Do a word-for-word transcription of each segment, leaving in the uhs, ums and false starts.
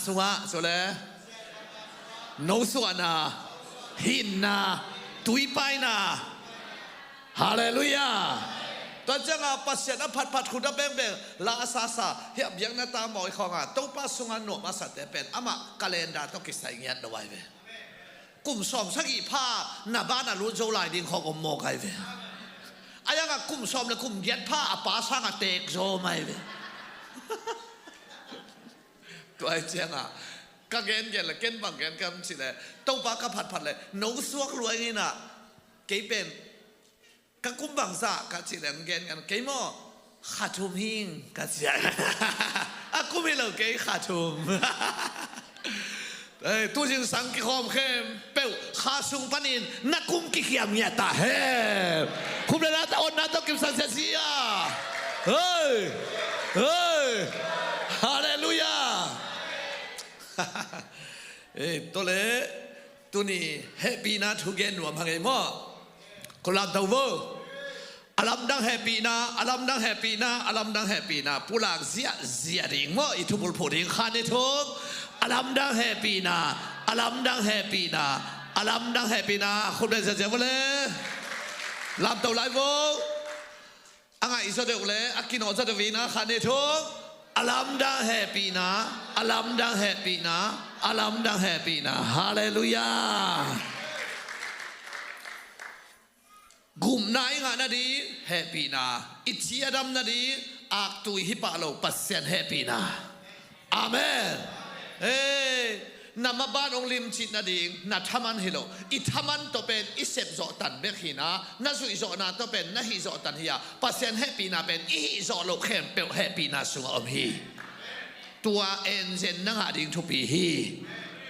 sungah, sule, nosuahna, hinna, tuipaina. Halleluiah. Tua ciangah Pasian a phatphat, khut a bengbeng, la a sasa, hiah biakna ta mawi khawngah Topa sungah nuam a sate pen amah calendar tawh kisai ngiat lo ai ve. Kum sawm sagih pha na ban a lut zo lai ding khawng om mawk ai ve. A yangah kum sawm le kum giat pha a pa sangah teek zo mai ve. Tua ai ciangah ka gengen le ken bang gen kam cih le, Topa ka phatphat le nosuak luai nginah kei pen ka kum bangzah ka cih le, ang gen ngan, kei maw kha thum hing ka cih a, a kum hi lo, kei kha thum. Ei, tu zingsang kikhawm khempeuh kha sung panin na kum kikhiam ngiat ta hen. Khum le la ta, otna tawh kimsak sia sia. Hei, hei. Halleluiah. Ei, tua le tuni hehpihna thu gen nuam hang ei maw. Ko lamto vo. A lamdang hehpihna, a lamdang hehpihna, a lamdang hehpihna pulak ziahziah ding maw, i thubulphuh ding khan i thum. A lamdang hehpihna, a lamdang hehpihna, a lamdang hehpihna. Khut beng ziahziah vo le. Lamto lai vo. A ngaih zaw deuh le a kinawh zaw deuh ina khan i thum. A lamdang hehpihna, a lamdang hehpihna, a lamdang hehpihna. Halleluiah. Gupna i ngah nading hehpihna, i ci a dam nading aktui hi pah lo Pasian hehpihna. Amen. Ei, na maban hong limcih nading na thaman hi lo, i thaman tawh pen i sep zawh tan bek hi-a, na zuih zawhna tawh pen na hih zawh tan hi-a, Pasian hehpihna pen i hih zawh loh khempeuh hehpihna sungah om hi. Tua enzen na ngah ding thupi hi.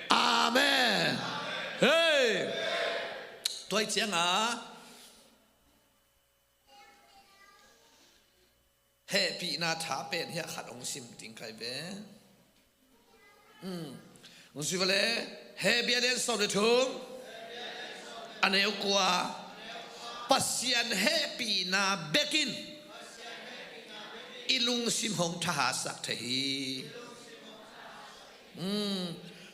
Amen. Hei. Tua i ciangah hehpihna tha pen hiah khat hong sim ding kai ve. Hong zui va le, Hebru a lian sawm le thum, a neu kua. Pasian hehpihna bekin i lungsim hong thahatsak thei hi.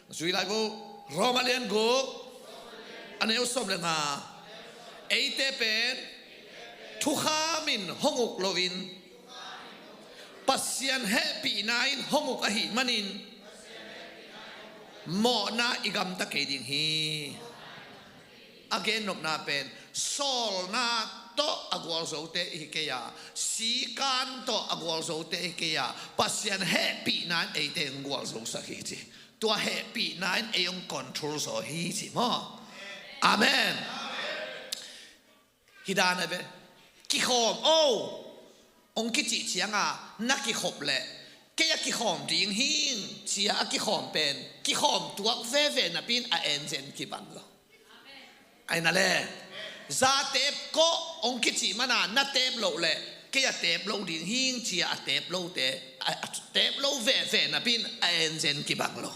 Zui lai vo, Roma lian guk, a neu sawm le nga. Eite pen thukham in hong uk loin Pasian hehpihna in hong uk ahih manin mawhna i gamta kei ding hi. A gennopna pen sawlna tawh a gualzote i hi kei a, sikan tawh a gualzote i hi kei a, Pasian hehpihna in eite hong gualzosak hi ci. Tua hehpihna in ei hong control zaw hi ci maw. Amen. Hi dan a ve. Kikhawm o, hong kicih cianga na kikhop leh kei a kikhawm ding hing cia a kikhawm pen kikhawm tuak veve napi in a enzen kibang lo. Aina le, za teep kawh hong kicih mana na teep loh leh kei a teep lo ding hing cia a teep lote, a, a teep lo veve napi in a enzen kibang lo.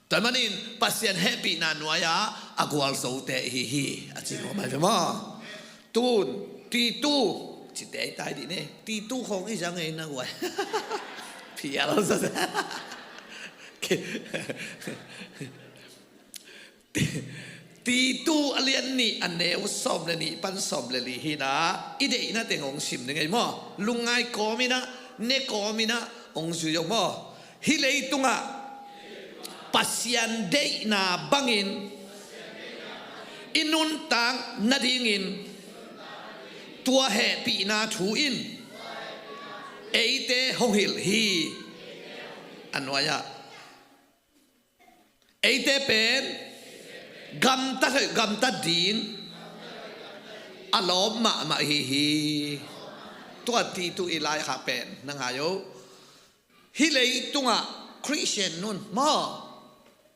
Tua manin Pasian hehpihna nuai-a a gualzote i hi hi, a ci nuam ai ve maw. Tun, Titu, cite i tai dih ne, Titu khawng i zang ei na guai. Phial sa sa. Titu a lian nih a neu sawm le nih pan sawm le li hi-a, i deihna teng hong sim ding ei maw. Lungngai kawm in a, ne kawm in a, hong zui o maw. Hih leitungah Pasian deihna bangin i nuntak nadingin tua hehpihna thu in eite hong hilh hi. A nuai-ah eite pen gamtat hoih gamtat ding a lawp mahmah hi hi. Tua Titu i laikhak pen na ngai o. Hih leitungah Khristian nun maw,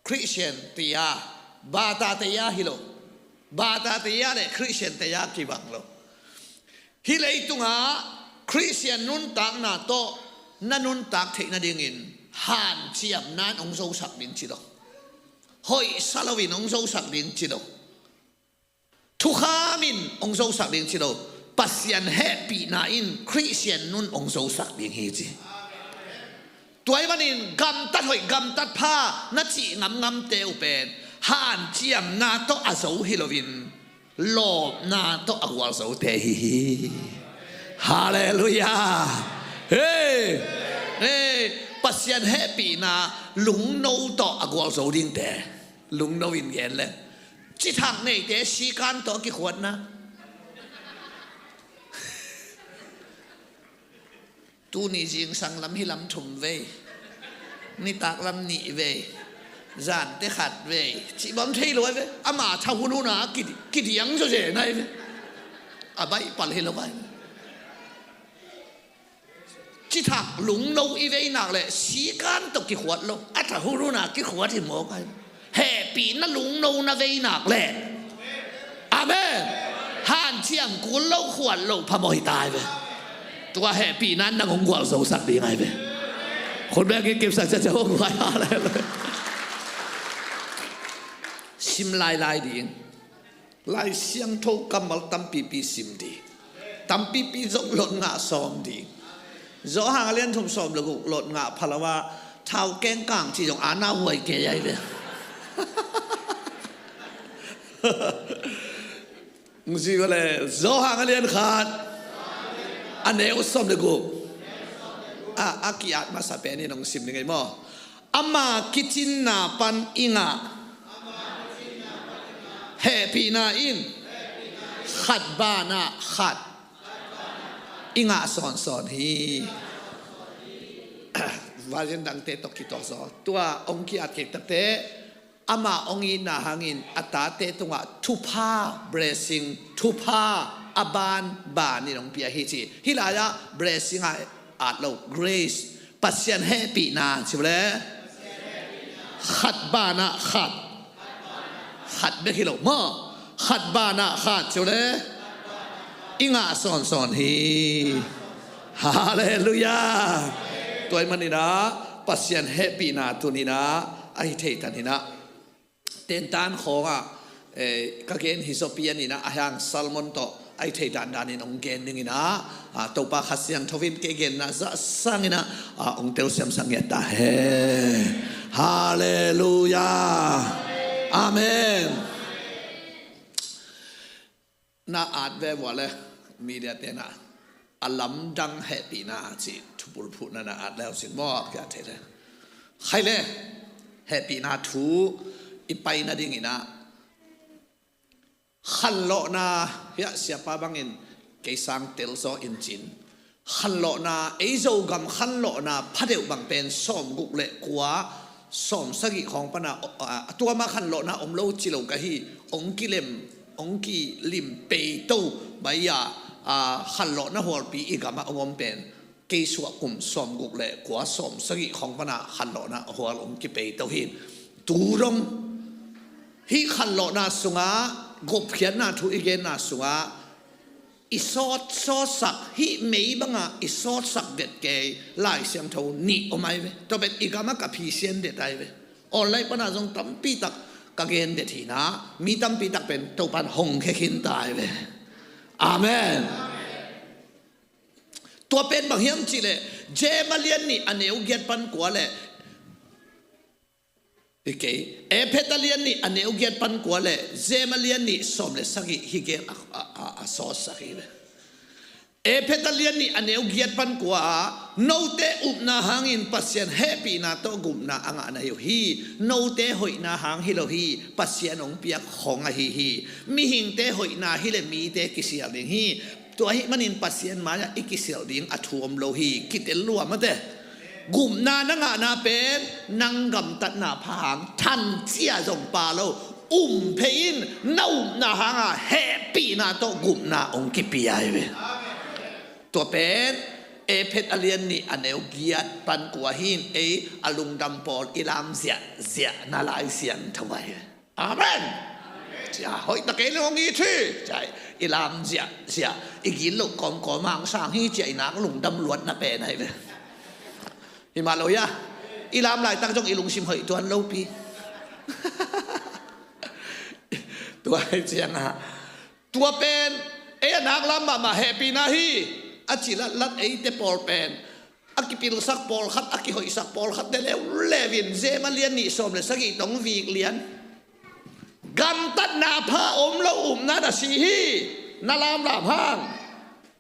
Khristian tia, bata tia hi lo. Bata tia le Khristian tia kibang lo. Hih leitungah Khristian nuntakna tawh na nuntak theih nadingin hanciamna in hong zosak ding ci lo. Hoihsa loin hong zosak ding ci lo. Thukham in hong zosak ding ci lo. Pasian hehpihna in Khristian nun hong zosak ding hi ci. Tua ahih manin gamtat hoih gamtat pha na cih ngamngamte uh pen hanciamna tawh a zo hi loin lawpna tawh a gualzote hi hi. Halleluiah. Hei, hei, Pasian hehpihna lungno tawh a gualzo dingte. Lungno in gen le cithak neite sikan tawh a kikhuatna. Tuni zingsang lam hi lam thum vei, nitak lam nih vei, zante khat vei, cih bang thei lo ai ve. Ama tha hun huna kidi-, kidiang zawzen ai ve. A baih pal hi lo ai ve. Cithak lungno i vei nak le sikan tawh kikhuat lo, a tha hun huna kikhuat hi mawk ai ve. Hehpihna lungno na vei nak le, amen, hanciam kul lo khuat lo phamawh hi ta ai ve. Tua hehpihna nang hong gualzosak ding ai ve. Khut beng kipsak ciacia hong guai. Halleluiah. Sim lailai ding. Lai Siangtho kammal tampipi sim ding. Tampipi zong lot ngah sawm ding. Johan a lian thum sawm le guk lot ngah phalo a, thau kengkang cih zong a na huai kei ai ve. Nong zi va le, Johan a lian khat, a neu sawm le guk. A, a ki-at masa pen in hong sim ding ei maw. Ama kicinna pan i ngah hehpihna in khat banah khat i ngah sawnsawn hi. Version dangte tawh kituak zaw. Tua hong ki-at kei takte, ama hong itna hangin a tate tungah thupha, blessing, thupha a banban in hong pia hi ci. Hih lai-ah blessing a at lo, grace, Pasian hehpihna ci uh le khat banah khat, khat bek hi lo maw, khat banah khat ci uh le i ngah sawnsawn hi. Halleluiah. Tua ahih maninah Pasian hehpihna tuninah a hi thei taninah tentan khawngah, eh, ka gen hi zawpi a ninah a hiang sermon tawh a hi thei dandanin hong gen dinginah, ah, Topa Kha Siangtho in kei genna zah sanginah, ah, hong telsiamsak ngiat ta hen. Halleluiah. Amen. Na at ve vua le media tenah a lamdang hehpihna cih thupulphuhna na at le uh sin maw, kia thei le. Khai le, hehpihna thu i pai nadinginah khanlawhna, hiah siapa bangin kei sang telzaw in cin. Khanlawhna, ei Zogam khanlawhna phadeuh bang pen sawmguk le kua, sawmsagih khawng pana, a, a tuama khanlawhna om lo ci lo ka hi, hong kilem, hong kilim peito, bai-a, a, khanlawhna hualpi i gamah hong om pen, kei suah kum sawmguk le kua sawmsagih khawng pana khanlawhna hual hong kipeito hi. Tu dong, hih khanlawhna sungah, gupkhiatna thu i genna sungah, i sawt, sawtsak, hih mei bangah i sawtsak det kei Lai Siangtho nih om ai ve. Tua pen i gamah ka phisian det ai ve. Online pana zong tampitak ka gen det hinah, mi tampitak pen Topan hong khe khin ta ai ve. Amen. Tua pen bang hiam cihleh, James a lian nih a neu giat pan kua le, hi kei. Efesa lian nih a neu giat pan kua le James lian nih sawm le sagih hi gel a, a, a, a sawtsak hi ve. Efesa lian nih a neu giat pan kua ah, note upna hangin Pasian hehpihna tawh gupna a ngah na hi uh hi. Note hoihna hang hi lo hi, Pasian hong piak khong ahi hi. Mihingte hoihna hi le mite kisial ding hi. Tua ahih manin Pasian mai-ah i kisial ding a thu om lo hi. Kitel lua mate. Gupna na ngahna pen nang gamtatna pha hang thancia zong pha lo, um phei in, na upna hanga hehpihna tawh gupna hong kipia hi ve. Tua pen Efesa lian nih a neu giat pan kua hin ei a lungdam pawl i lam ziahziah na Lai Siangtho ahi ve. Amen. Cia hoih ta kei le hong it hi. Cia i lam ziahziah, i gin loh kawmkawm hang sang hi cia i nak lungdam luatna pen ahi ve. Hi mah lo hia? I lam laitak zong i lungsim hoih tuan lopi. Tua hi cianga, tua pen ei a nak lam mahmah hehpihna hi a ci latlat eite pawl pen a kipilsak pawlkhat, a kihoihsak pawlkhat te leuleu in, Jem a lian nih sawm le sagih tawh hong vik lian. Gamtatna pha om lo upna na si hi. Na lamlam hang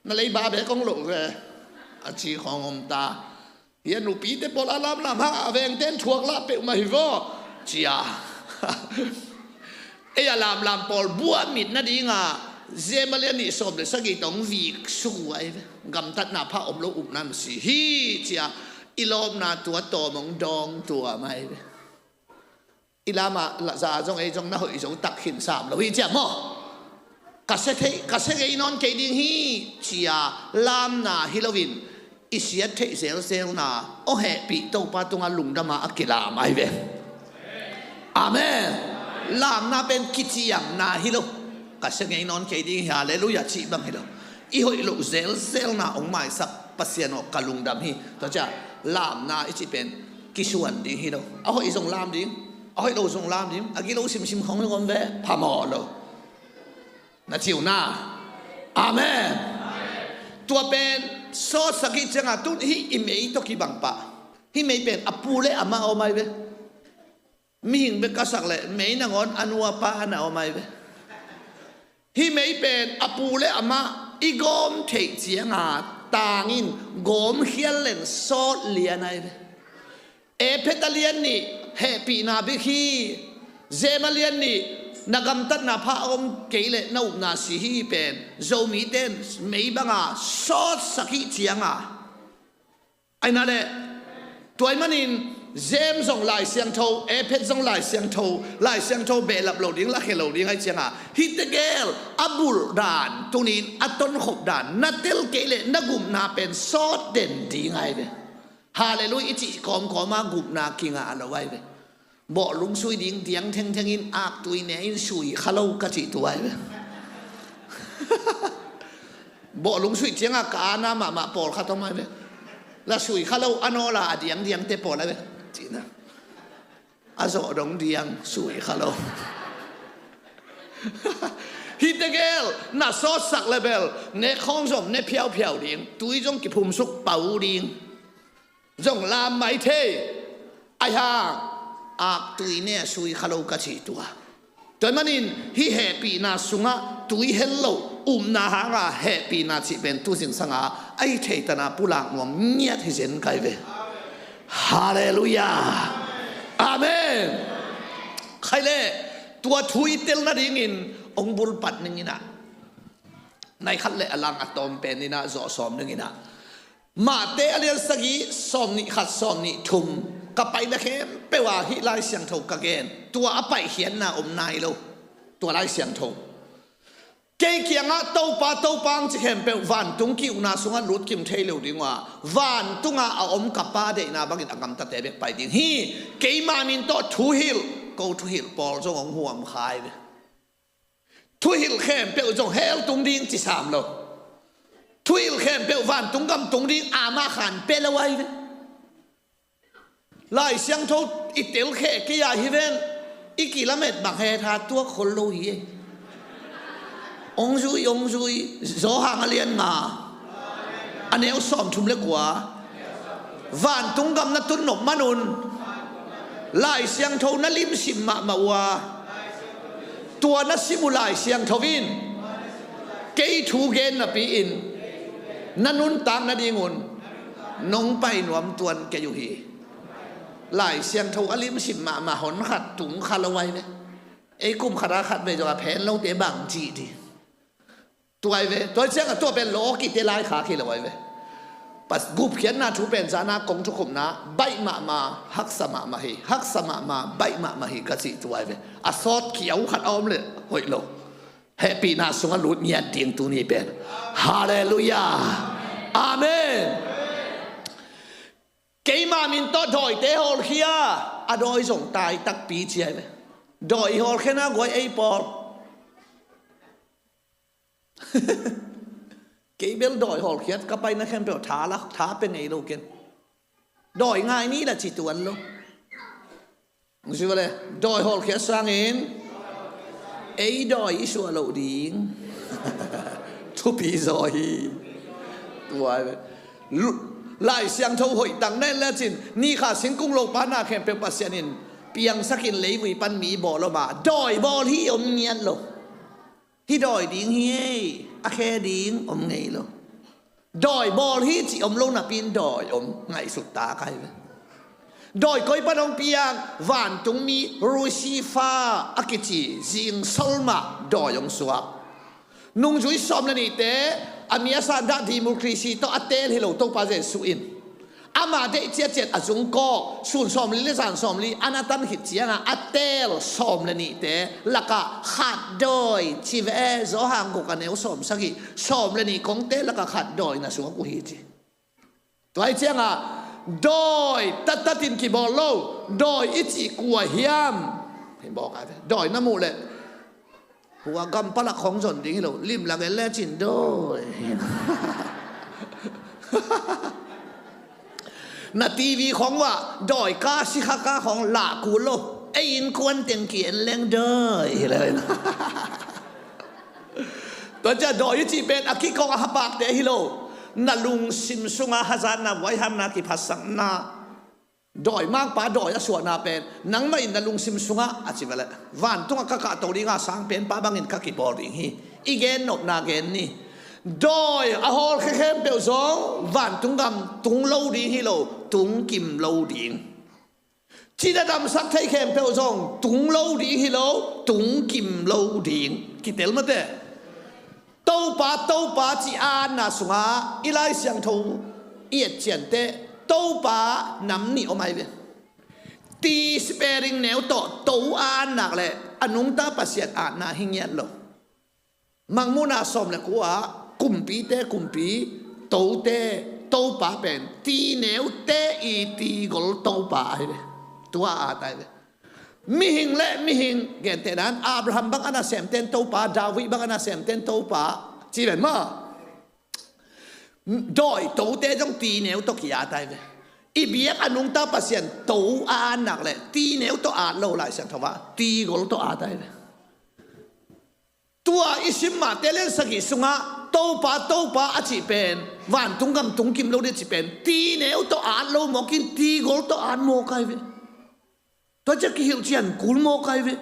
na leiba bek hong loh ve, a ci khawng om ta. Hih a nupite pawl a lamlam hang a vengte in thuak lah peuhmah hi vaw, ci a. Ei a lamlam pawl buahmit nadinga Jem a lian nih sawm le sagih tawh hong vik suk uh ahi ve. Gamtatna pha om lo upna na si hi, ci a. I lawpna tua tawm hong dawng tuam ahi ve. I lamna zah zong ei zong na hoih zo tak khin sam lo hi, ci a maw? Ka sia thei, ka sia ngei nawn kei ding hi, ci a lamna hi loin, i siat theih zelzelna, aw hehpih Topa tungah lungdam a a kilam ahi ve. Amen. Lamna pen kiciamna hi lo. Ka sia ngei nawn kei ding hi, halleluiah, cih bang hi lo. I hoih loh zelzelna hong maisak Pasian aw, ka lungdam hi. Tua ciang lamna i cih pen kisuan ding hi lo. A hoih zong lam ding, a hoih lo zong lam ding, a gilo simsim khawng zong om ve, phamawh lo. Na ci uh na. Amen. Tua pen sawtsak hi cianga tun hih i mei tawh kibang pah. Hih mei pen a pu le a ma om ahi ve. Mihing bek ka sak leh mei nangawn a nu a pa a na om ahi ve. Hih mei pen a pu le a ma i gawm theih cianga tangin gawm khial leng sawt lian ahi ve. Efesa lian nih hehpihna bik hi. Jem a lian nih na gamtatna pha a om kei leh na upna si hi pen Zomite in mei banga sawtsak hi cianga. Ahi na leh, tua ahih manin Jem zong Lai Siangtho, Efesa zong Lai Siangtho, Lai Siangtho behlap lo ding, lakhia lo ding ahi cianga, hihte gel a bulh dan, tunin a tonkhop dan na tel kei leh na gupna pen sawt den ding ahi ve. Halleluiah i cih kawmkawma gupna kingah lo ahi ve. Bawhlung sui ding diang thengtheng in, aktui ne in sui kha lo ka cih tua ahi ve. Bawhlung sui cianga ka ana mahmah pawlkhat om ahi ve. La sui kha lo a nawla a diangdiangte pawl ahi ve. Cihna a zawh dong diang sui kha lo. Hihte gel na sawtsak leh bel nek khawng zong ne phiauphiau ding, tui zong kiphumsuk pau ding. Zong lam mai thei. Ahi hang aktui ne a sui kha lo ka cih tua. Tua ahih manin hih hehpihna sungah tui hel lo upna hanga hehpihna cih pen tu zingsanga a hi thei tana pulak nuam ngiat hi zen ka hi ve. Halleluiah. Amen. Khai leh tua thu i tel nadingin hong bulpat ning inah, nai khat le a lang a tawm pen inah zawh sawm ning inah, Mate a lian sagih, sawm nih khat, sawm nih thum, ka paina khempeuh ah hih Lai Siangtho ka gen. Tua a paihkhiatna om nai lo. Tua Lai Siangtho kei kiangah Topa, Topa hong ci khempeuh vantung ki-ukna sungah lutkim thei lo ding uh a, vantungah a om ka Pa deihna bangin a gamtate bek pai ding hi. Keima min tawh thuhilh, ko thuhilh pawl zong hong huam khai ve. Thuhilh khempeuh zong hell tung ding ci sam lo. Thuhilh khempeuh vantung gam tung ding, amah khan pia lo ahi ve. Lai Siangtho i telkheh kei a hi ven, i kilamet bang hetha tuak khol lo hi. Ong zui, ong zui, Johan a lian nga, a neu sawmthum le kua. Vantung gam na tun nop manun Lai Siangtho na limsim mahmah uh a, tua na sim uh Lai Siangtho in kei thu gen napi-in na nuntak nadingun nong pai nuam tuan kei uh hi. Lai Siangtho a limsim mahmah hon khat tung kha lo ahi ve. Ei kum khat a khat vei zong a phen lote bang cih dih. Tua ahi ve, tua ciangah tua pen lawkite laikhak hi lo ahi ve. Pas gupkhiatna thu pen zana kong thukhupna baih mahmah, haksa mahmah hi, haksa mahmah, baih mahmah hi ka cih tua ahi ve. A sawt khiau khat a om le hoih lo. Hehpihna sungah lut ngiat ding tuni pen. Halleluiah. Amen. Keima min tawh dawite hawlkhia, a dawi zong tai takpi ci ahi ve. Dawi hawlkhiatna guai ei pawl. Kei bel dawi hawlkhiat ka paina khempeuh tha la, tha pe ngei lo ken. Dawi ngai ni la ci tuan lo. Ong si vale, dawi hawlkhiat sangin ei dawi i suah loh ding. Thupi zaw hi. Tua ahi ve. Lu- Lai Siangtho hoih tak na en lecin, ni kha singkung lopa na khempeuh Pasian in piangsakin leivui pan mi bawl om a, dawi bawl hi om ngiat lo. Hi dawi ding hi ei, a khe ding om ngei lo. Dawi bawl hi cih om lo napi-in dawi om, ngaihsut ta kai ve. Dawi koi pan hong piang? Vantungmi Lucifer a kici zingsol mah dawi hong suak. Nungzui sawm le nihte a mi a sandah democracy tawh a teel hi lo Topa Jesuh in. Ama deih ciatciat a zungkawk, sun sawmli le zan sawmli a na tan khit ciangah a teel sawm le nihte lakah khat dawi ci ve. Johan guk a neu sawm sagih, sawm le nih kongte lakah khat dawi na suak uh hi ci. Tua hi ciangah dawi taktakin kibawl lo, dawi i cih kua hiam? Hi bawk a, dawi na muh leh hua gam palak khong zon ding hi lo, limlang en lecin dawi. Na TV khong uah dawi ka, sikha ka khong lah kul lo. Ei innkuan teng ki-en leng dawi hi lo. Tua ciah dawi i cih pen a kikawk a hapakte hi lo. Na lungsim sungah hazatna, vuaihamna, kiphatsakna, dawi mangpa dawi a suahna pen nangmah in na lungsim sungah a ci veleh, vantungah ka kahto dinga sangpenpa bangin ka kibawl ding hi. I gennopna gen ni. Dawi a hawlkhia khempeuh zong vantung gam tung lo ding hi lo, tung kim lo ding. Cina damsak thei khempeuh zong tung lo ding hi lo, tung kim lo ding. Kitel mate. Topa, Topa ci-a na sungah i Lai Siangtho i et ciangteh Topa nam nih om ai ve. Ti spelling neu tawh to a nak le a nungta Pasian atna hi ngiat lo. Mangmuhna sawm le kua ah kumpite kumpi, tote Topa pen, ti neute i tigol Topa ai ve. Tua a tai ve. Mihing le mihing gentehnan Abraham bang a nasemten Topa, David bang a nasemten Topa ci ven maw. Dawi tote zong ti neu tawh ki-at ai ve. I biak a nungta Pasian to a at nak le ti neu tawh at lo, Lai Siangtho ah tigol tawh at ai ve. Tua i sim mahte lian sagih sungah Topa, Topa a cih pen, vantung gam tung kim lo ding a cih pen ti neu tawh at lo mawk in, tigol tawh at mawk ai ve. Tua ciah kihilh cian kul mawk ai ve.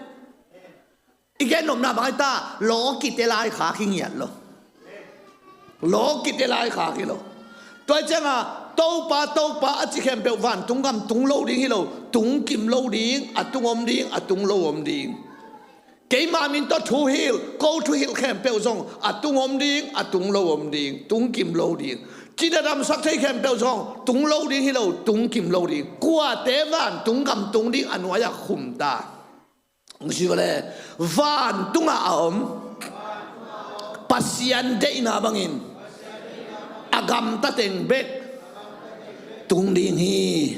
I gennopna bang ai ta, lawkite laikhak hi ngiat lo. Lawkite laikhak hi lo. Tua ciangah Topa, Topa a ci khempeuh vantung gam tung lo ding hi lo, tung kim lo ding, a tung om ding, a tung lo om ding. Keima min tawh thuhilh, ko thuhilh khempeuh zong a tung om ding, a tung lo om ding, tung kim lo ding. Cina damsak thei khempeuh zong tung lo ding hi lo, tung kim lo ding. Kuate vantung gam tung ding a nuai-ah khum ta? Hong si vale. Vantungah a om Pasian deihna bangin a gamta teng bek tung ding hi.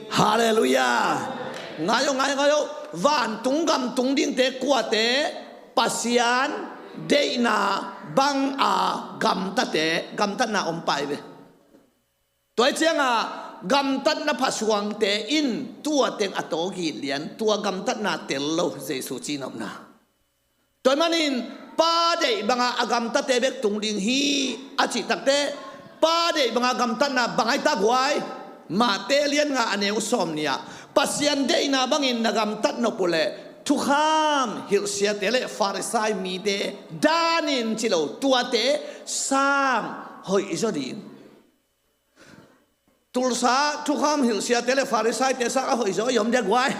Halleluiah. Ngai o, ngai o, ngai o. Vantung gam tung dingte kuate? Pasian deihna banga gamtate, gamtatna om pai ve. Tua hi ciangah gamtatna phasuangte in tua teng a tawgit lian, tua gamtatna tel lo Jesu cihnopna. Tua ahih manin Pa deih banga a gamtate bek tung ding hi a cih takteh, Pa deih banga gamtatna bang ai ta guai? Mate lian nga a neu sawm nih ah, Pasian deihna bangin na gamtat nop uhleh thukham hilhsiate le Farisai mite danin ci lo, tuate sang hoih zaw ding. Tulsa thukham hilhsiate le Farisaite sang a hoih zaw i om dia guai?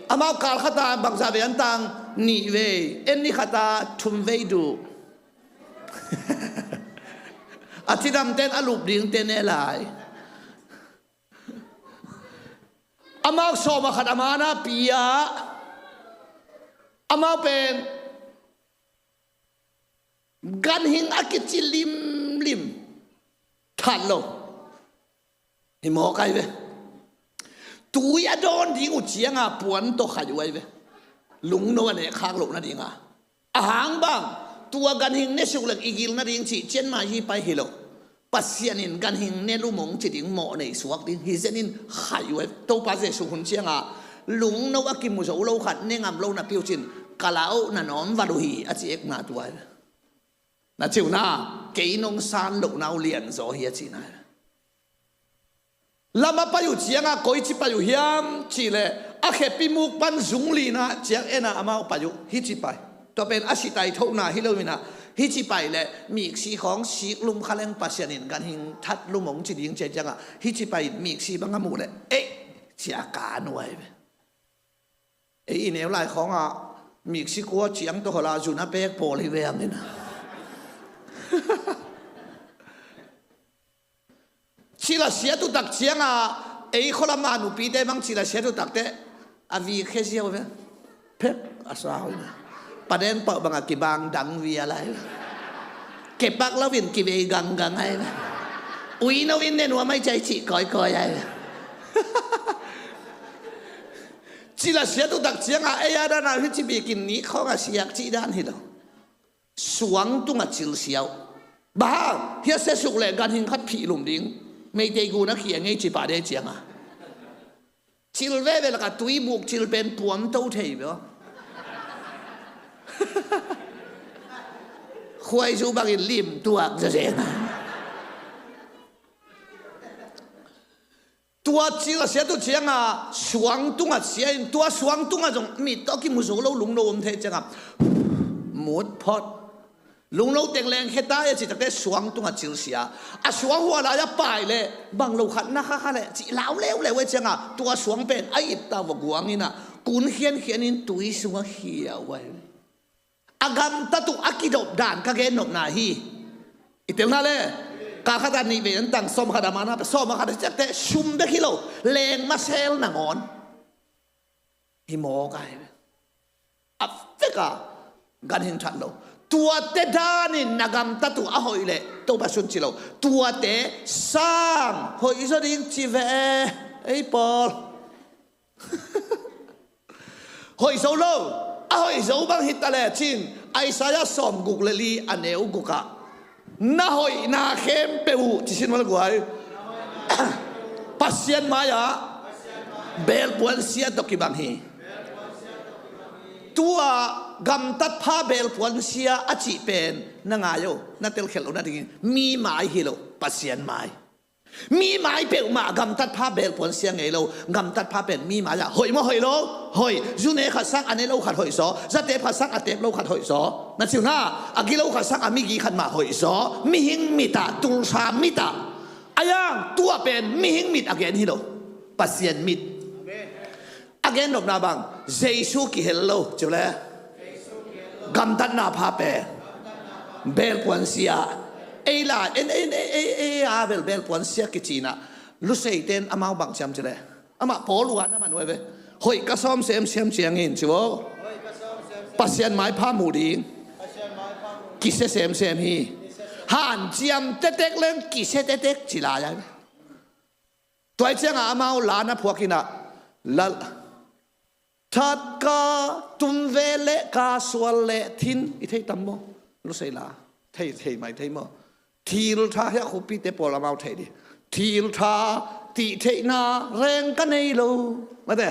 Amau kal khata bangzah vei an tang? Nih vei. En ni khata thum vei duh. A cidamten a lup dingte ne lai. Amau sawm a khat a mana pia. Amau pen ganhing a kici limlim that lo. Hi mawk ai ve. Tui a dawn ding uh cianga puan tawh khai uh ai ve. Lungno a nehkhak loh nadinga. A hang bang, tua ganhing ne suk leng i gil nading cih cianmah hi pai hi lo. Pasian in ganhing ne lumong ci ding, mawh nei suak ding hi zenin khai uh ai ve. Topa Jesuh hun cianga lungno a kimu zo lo khat ne ngam lo napi uh cin, ka la uh na nawm vat uh hi a ci ekna tua ai ve. Na ciuna, kei nong san lohna uh lianzaw hi a cihna. Lam a pai uh ciangah koici pai uh hiam cihleh, a khepi muk pan zung lina ciang enah amau pai uh, hici pai. Tua pen a sitai thona hi lo inah, hici pai leh miksi khawng sik lum kha leng Pasian in ganhing that lum hong ci ding cia ciangah, hici pai in miksi bang a muh leh, ei, cia ka nuai ve. Ei i neu lai khawngah miksi kua ciang tawh hola zun a pek pawl hi ve ang inah. Cil a siat uh tak ciangah, ei khualama nupite bang cil a siat uh takte a vik khia ziau ve. Phek a sa hoina. Paden pauh bangah kibang dang via lai. Kepak loin kivei ganggang ai ve. Ui no in ne nuam ai cai cih kawikawi ai ve. Cil a siat uh tak ciangah ei a dan a hici bikin ni khawngah siak cih dan hi lo. Suang tungah cil siau. Bang hang, hia sesuk leh ganhing khat phih lum ding. Meitei gun a khia ngei ci pah de ciangah. Cil veve lakah tuibuk cil pen puam to thei bia. Khuaizu bangin lim tuak zazenga. Tua cil a siat uh ciangah suang tungah sia in, tua suang tungah zong mit tawh kimu zo lo, lungno om thei ciangah mut phot. Lungno teng leng kheta e ci takte suang tungah cil sia. A suang hua lai a pai leh bang lo khat na kha kha leh cih lau leuleu e ciangah tua suang pen a it ta va guang inah kun khiankhian in tui sungah khia uh ai. A gamtat uh a kidop dan ka gen nopna hi. I telna le, ka khat a nih vei an tang sawm khat a mana sawm a khat a ciakte sum bek hi lo, leng masel nangawn hi mawk ai. A veka ganhing that lo. Tuate danin na gamtat uh a hoih leh Topa sun ci lo. Tuate sang hoih zaw ding ci ve, ei pawl. Hoih zo lo, a hoih zo bang hi ta lecin, Isaiah sawm guk le li a neu gukah, na hoihna khempeuh uh ci sin mal guai. Pasian mai-ah belpuan sia tawh kibang hi. Tua gamtat pha belpuan sia a cih pen na ngai uh, na telkhialh uh nadingin mi mai hi lo, Pasian mai. Mi mai peuhmah gamtat pha belpuan sia ngei lo. Gamtat pha pen mi mai-ah hoih maw hoih lo? Hoih. Zune khat sang a ne lo khat hoih zaw. Zate pha sang a tep lo khat hoih zaw. Na cihna a gi lo khat sang a migi khat mah hoih zaw. Mihing mitah, tulsa mitah. A yang tua pen mihing mit a gen hi lo. Pasian mit. A gen nopna bang, Jesu kihel lo ci uh le. Gamtatna pha pen belpuan sia. Ei la en en ei ei ei a bel belpuan sia kicinah Luseiten amau bang ciam ci le. Amah Paul uh a na man uh ai ve. Hoih ka sawm semsem ciangin ci uh. Pasian maipha muh ding kisia semsem hi. Hanciam tetek leng kisia tetek ci lai ai ve. Tua ciangah amau la na phuak inah lal thatka tumve le ka sual le thin i thei tam maw? Lusei la thei thei mai thei maw? Thil tha hiah khupite pawl amau thei di. Thil tha tih theihna reng ka nei lo. Mate,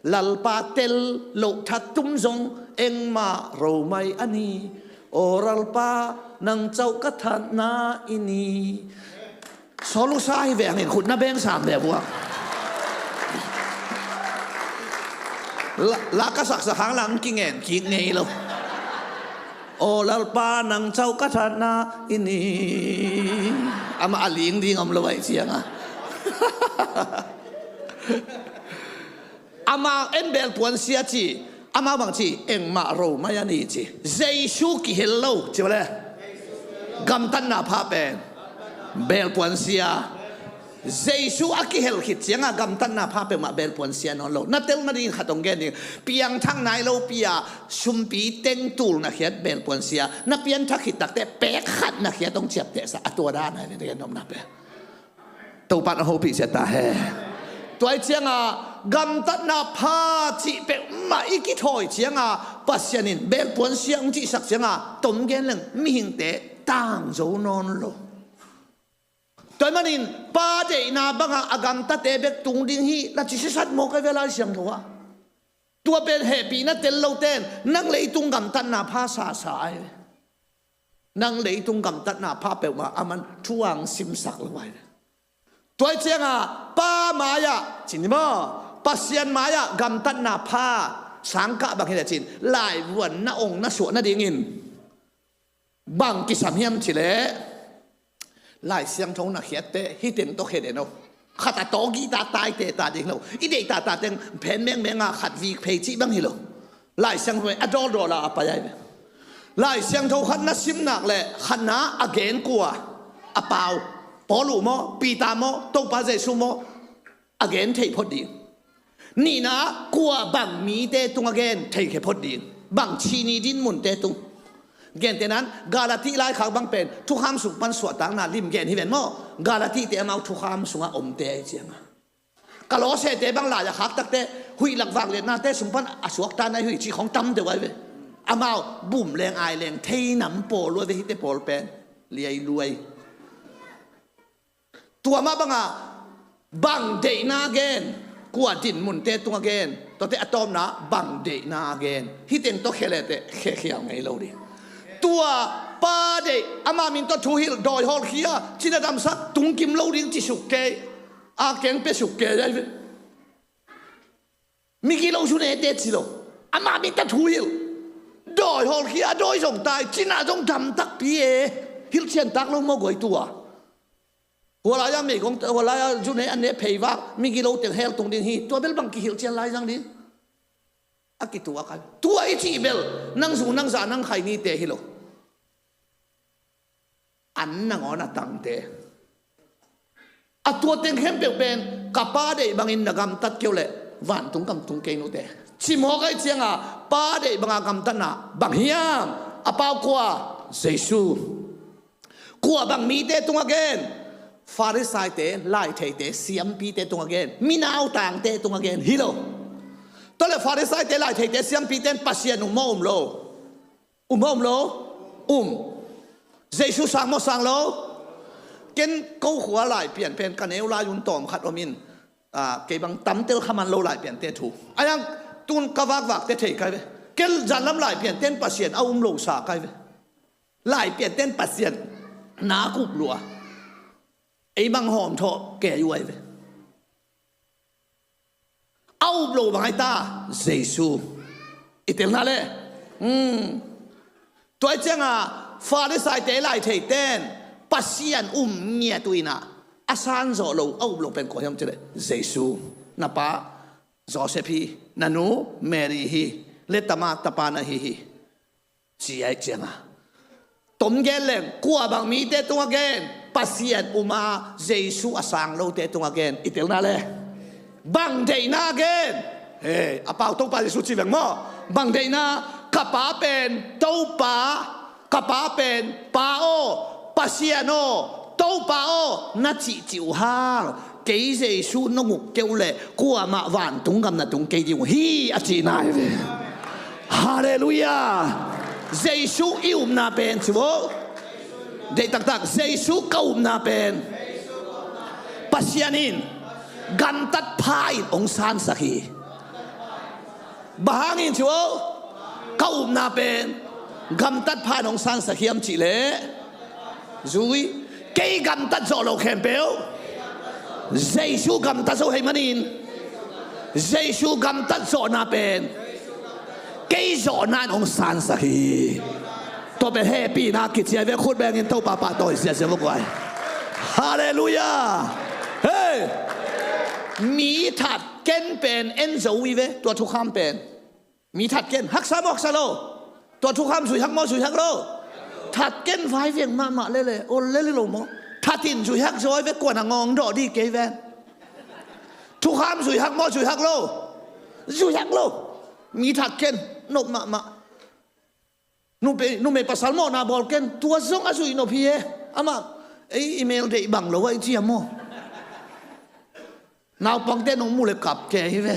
Lalpa tel loh that tum zong engmah ro mai a ni. Aw Lalpa nang cauh ka thatna i ni. Saw lusa hi vengin khutna beng sam ve buak. La, la ka saksak hang lang kingen kik ngei lo. Aw Lalpa nang cauh ka thatna i ni. Amah a ling ding om lo ai cianga. Amah en belpuan sia ci. Amah bang ci, engmah ro mai a ni ci. Jesu kihel lo ci le. Gamtatna pha pen belpuan sia. Jesu a kihel khit cianga gamtatna pha peuhmah belpuan sia nawn lo. Na tel nading khat hong gen ding. Piangthak nai lo pi-a sumpi teng tul na khiat belpuan sia. Na pianthak khit takte pek khat na khiat hong ciaptehsa a tua dan ai na gen nopna pen. Topa na hopih sia ta he. Tua ai cianga gamtatna pha cih peuhmah i kithawi cianga Pasian in belpuan sia hong cihsak cianga tom gen leng mihingte tang zo nawn lo. Tua manin pa deihna banga a gamtate bek tung ding hi la ci sisat maw kai ve Lai Siangtho ah. Tua pen hehpihna tel loten nang leitung gamtatna pha sasa ai ve. Nang leitung gamtatna pha peuhmah aman thu ang simsak lo ai ve. Tua hi cianga pa mai-ah cin hi maw, Pasian mai-ah gamtatna pha sangkah bang hi le cin laivuan na ong na suah nadingin bang kisam hiam cileh, Lai Siangtho na khiatte hih teng tawh khia den o. Khat a tawk i ta taite ta ding lo. I deih tata teng phen mengmenga khat vik phei cih bang hi lo. Lai Siangtho a dawldawla a pai ai ve. Lai Siangtho khat na sim nak le khatna a gen kua? A pau. Paul uh maw, Peter maw, Topa Jesu maw? A gen thei phot ding. Nihna kua bang mite tung a gen thei khe phot ding. Bang chini dinmunte tung. Gentehnan Galati laikhak bang pen thukham sung pan suahtakna lim gen hi ven maw? Galatite amau thukham sungah omte ahi cianga, Kolossete bang lai a khak takte huih lak vakletnate sung pan a suakta nai huih cih khong tam deuh ai ve. Amau bum leng ai leng thei nam pawl lua ve hite pawl pen. Liai luai. Tua mah banga bang deihna gen, kua dinmunte tunga gen, tuate a tawpna bang deihna gen. Hih teng tawh khia lete khekhial ngei lo ding. Tua pa deih, ama min tawh thu hilh, dawi hawlkhia, cina damsak, tungkim lo ding ci suk kei. A keng pia suk kei ai ve. Migilo zunete ci lo. Ama min tawh thu hilh. Dawi hawlkhia, a dawi zong tai, cina zong dam takpi e. Hilhcian tak lo maw guai tua. Hualai-a meigong, hualai-a zune an ne pheivak, migilo teng hel tung ding hi. Tua bel bang kihilhcian lai zang ding. A kituak ai. Tua i cih bel nang zu nang za nang khai nite hi lo. An nangawn a tangte. A tua teng khempeuh pen ka pa deih bangin na gamtat keu leh vantung kam tung kei nute. Cimawk ai cianga pa deih banga gamtatna bang hiam? A pau kua? Jesu. Kua bang mite tunga gen? Pharisaite, laitheite, siampite tunga gen. Minautangte tunga gen hi lo. Tua le Pharisaite, laitheite, siampite in Pasian um maw um lo? Um maw um lo? Um. Jesu sang maw sang lo? Ken ko khua lai pian pen ka neu lai un tawm khat om in, a, kei bang tamtel khaman lo lai piante thu. Ayang tun ka vakvakte thei kai ve. Ken zanlam lai piante in Pasian a um lo sa kai ve. Lai piante in Pasian na kup lua. Ei bang hawm thawh kei uai ve. A up lo bang ai ta, Jesu. I telna le. Hmm. Tua ai cianga Pharisaite, laitheite in Pasian um ngiat uh inah a san zawh lo, a up lo pen kua hiam cileh? Jesu. Na pa Joseph hi, na nu Mary hi, le tama tapa na hi hi. Ci ai cianga tom gen leng kua bang mite tunga gen? Pasian uma Jesu a sang lote tunga gen. I telna le bang deihna gen? He, a pau Topa Jesu ci veng maw? Bang deihna? Ka pa pen Topa, ka pa pen Pa aw, Pasian aw, Topa aw na cihcih uh hang kei Jesu na nguk keuh leh kuamah vantung gam na tung kei ding uh hi a cihna hi ve. Halleluiah. Jesu i upna pen ci vo. Deih taktak, Jesu ka upna pen Pasian in gamtat pha in hong sansak hi. Bang hangin ci vo? Ka upna pen gamtat pha in hong sansak hiam cihleh, zui, kei gamtat zawh lo khempeuh Jesu gamtat zo hei manin, Jesu gamtat zawhna pen kei zawhna in hong sansak hi. Tua pen hehpihna kici ai ve. Khut bengin Topa pahtawi ziazia vok uai. Halleluiah. Hei, mi that ken pen en zo i ve. Tua thukham pen mi that ken haksa maw haksa lo? Tua thukham zuihak maw zuihak lo? That ken vai veng mahmah lele ol lele lo maw? That in zuihak zaw ai ve. Kuan a ngawng dawh dih kei ven. Thukham zuihak maw zuihak lo? Zuihak lo. Mi that ken nop mahmah. Numei pasal mawhna bawl ken tua zong a zuih nop hi e. Amah ei email deih bang lo a i ciam maw? Naupangte nong mu le kap ke hi ve.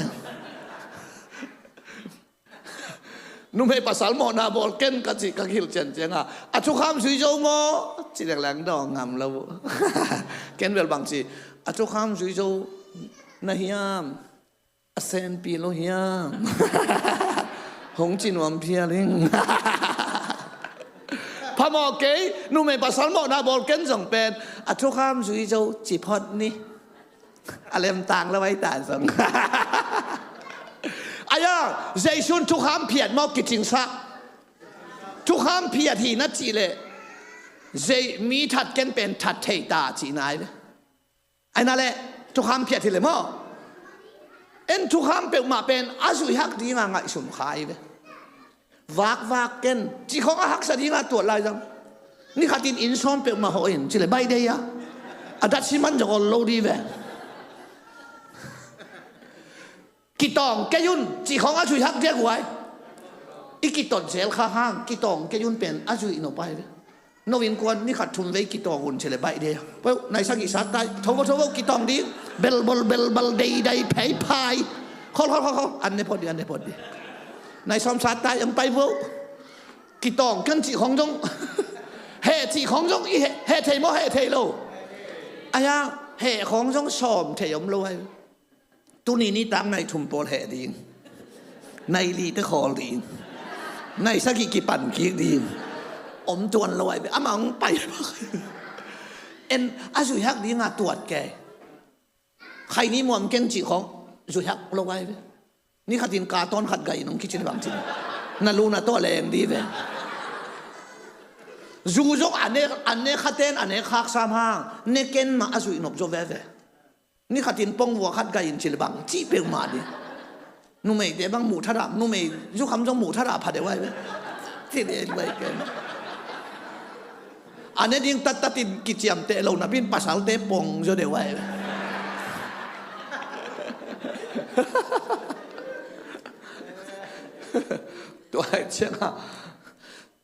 Numei pasal mawhna bawl ken ka cih ka hilh ciancianga a thukham zui zo maw? Ci lengleng dawng ngam lo. Ken bel bang ci a thukham zui zo na hiam? A senpi lo hiam? Hong ci nuam phial ing. Phamawh kei, numei pasal mawhna bawl ken zong pen a thukham zui zo ci phot ni. A lemtang lo ai ta zong. Aia, Jesu'n thukham phiat mawk kicingsak. Thukham phiat hi na cih leh zei mi that ken pen that thei ta cihna ai ve. Aina le thukham phiat hi le maw? En thukham peuhmah pen a zuihak dinga ngaihsun kha hi ve. Vakvak ken cihkhawng a haksa dinga tuat lai zang. Nikhatin inn sawm peuhmah hawh in cile baih dei a, a dat siman zong ol lo di ve. Kitawng kei un cihkhawng a zuihak diak uai. I kitot zel kha hang kitawng kei un pen a zuih nop ai ve. No innkuan nikhat thum vei kitawng un cile baih dei a. Peuh nai sagih sat tai thovo thovo kitawng ding. Belbol belbal deidai pheiphai. Khol khol khol khol an ne phot ding an ne phot ding. Nai sawm sat tai ang pai vo. Kitawng kan cih khawng zong heh cih khawng zong i heh thei maw heh thei lo? Aia, heh khawng zong sawm thei om lo ai. Tuni nitak nai thum pawl heh ding. Nai li te khawl ding. Nai sagih kipan kik ding. Om tuan lo ai ve amah hong pai. En a zuihak dinga tuat kei. Khaini muam keng cih khawng zuihak lo ai ve. Nikhatin ka tawn khat gai in hong kici le bang cin. Na lu na tawh leng di ve. Zu zong a nek a nek khaten a nek khak sam hang ne ken mah a zuih nop zaw veve. Nikhatin pongvua khat gai in ci le bang cih peuhmah di. Numeite bang muh thadam numei zukham zong muh thadam pha deuh ai ve. Ci le bai ken. A ne ding tattatin kiciamteh lo napin pasalte pong zaw deuh ai. Tua ai cianga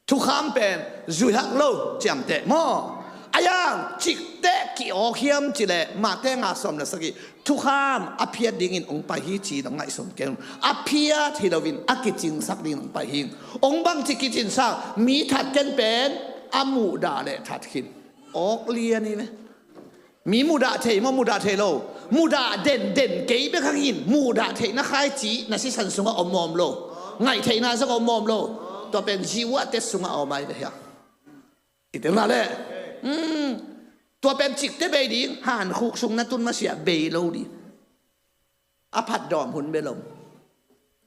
thukham pen zuihak lo ciamteh maw? Ayang cikteh ki-awk hiam cileh mahte nga sawm le sagih thukham a phiat dingin ong pai hi ci dong ngaihsun keng. A phiat hi loin a kicingsak dingin ong pai hi. Ong bangci kicinsak mi that ken pen a muhdah le that khin awk lian hi ve. Mi muhdah thei maw muhdah thei lo? Muhdah den den kei bek hangin muhdah theihna khaici na sisan sungah om mawm lo. Ngaih theihna zong om mawm lo. Tua pen jiuah tet sungah a om ai ve hiang. I telna le tua pen cikte bei ding hankhuk sung na tun masiah bei lo ding. A phatdawm hun bel om.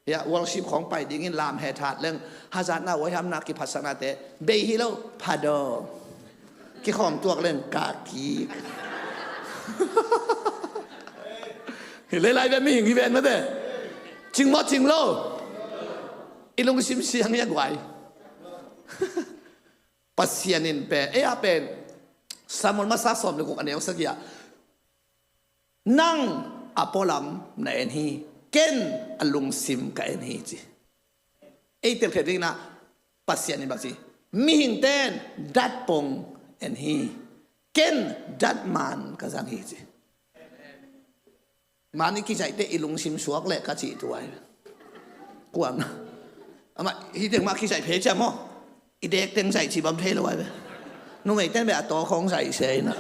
Hiah worship khawng pai dingin lam he that leng hazatna huaihamna kiphatsaknate bei hi lo phatdawm. Kikhawm tuak leng kaki. Hi leilai ve mihing hi ven mate. Cing maw cing lo? I lungsim siang hi a guai. Pasian in pen ei a pen Samuel masa sawm le guk a neu sagih ah nang a pualam na en hi. Ken a lungsim ka en hi ci. Ei telkhiat dingin ah Pasian in bang ci? Mihingten datpong en hi. Ken datman ka zang hi ci. Man i kizaihte i lungsim suak leh ka cih tuai. Kuang amah hi teng mah kizaih phei ciam maw? I dek teng zaih cih bam thei lo ai ve. Numei ten beh a taw khawng zaih se ina.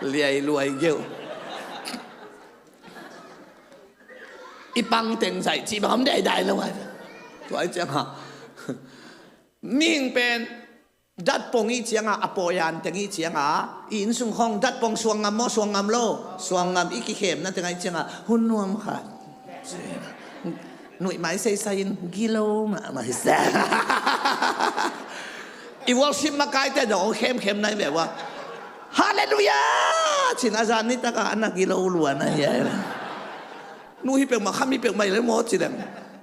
Liai luai geu. I pang teng zaih cih bam dai dai lo ai ve. Tuai ciang ha. Mihing pen datpong ih cianga a pawian teng ih cianga i innsung khawng datpong suang ngam maw suang ngam lo? Suang ngam. I kikhemna teng ah ih cianga hun nuam khat nuih mai seisai in gilo mahmah hi sa. I worship makaite dong khemkhem nai ve ua. Halleluia cin a zan ni taka a na gilo luan ahi ai. Nu hi peuhmah kham hi peuhmah i le maw ci leng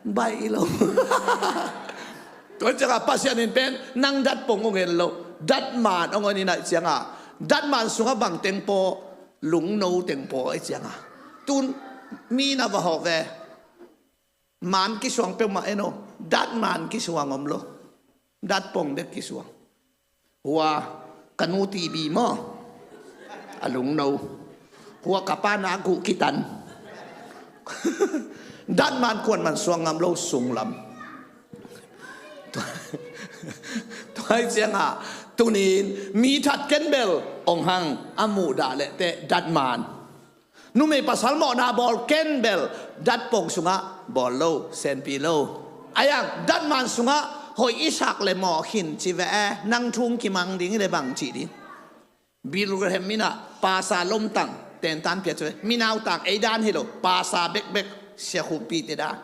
baih i lo. Tua ciangah Pasian in pen nang datpong ong en lo datman ong en i naih ciangah datman sungah bang teng paw lungno teng paw i ciangah tun mi na va hawh ve. Man kisuang peuhmah en o datman kisuang om lo. Datpong bek kisuang. Hua ka nu tibi maw a lungno. Hua ka pa na guh kitan. Datman kuanman suang ngam lo sunglam. Tuai ciangah tunin mi that ken bel ong hang a muhdah lehteh datman. Numei pasal mawhna bawl ken bel datpong sungah bawl lo senpi lo. Ayang datman sungah hoih i sak le mawh khin ci ve e nang thung kimang ding i le bang cih ding. Bilgraham minah pasa lomtang Tentan pia cu, mi nautang ei dan hi lo, pasa bekbek, sia khumpite dan.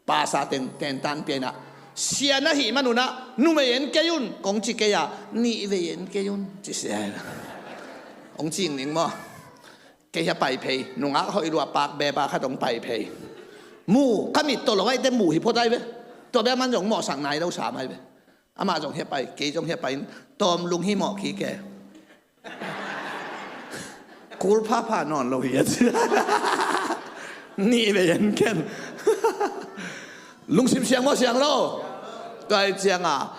Pasa teng tentan pia inah, sia na hih manunah numei en kei un kong ci kei a, nih vei en kei un ci sia inah. Hong cing ning maw? Kei hia pai phei, nungak hoih lua pak beba khat hong pai phei. Mu ka mit tawh lo aite mu hi phot ai ve. Tua bia man zong mawhsak nai lo sam ai ve. Amah zong hia pai, kei zong hia pai in, tawm lung hi mawh kik e. Kul phapha nawn lo hi a ci. Nih vei en ken. Lungsim siang maw siang lo? Tua hi cianga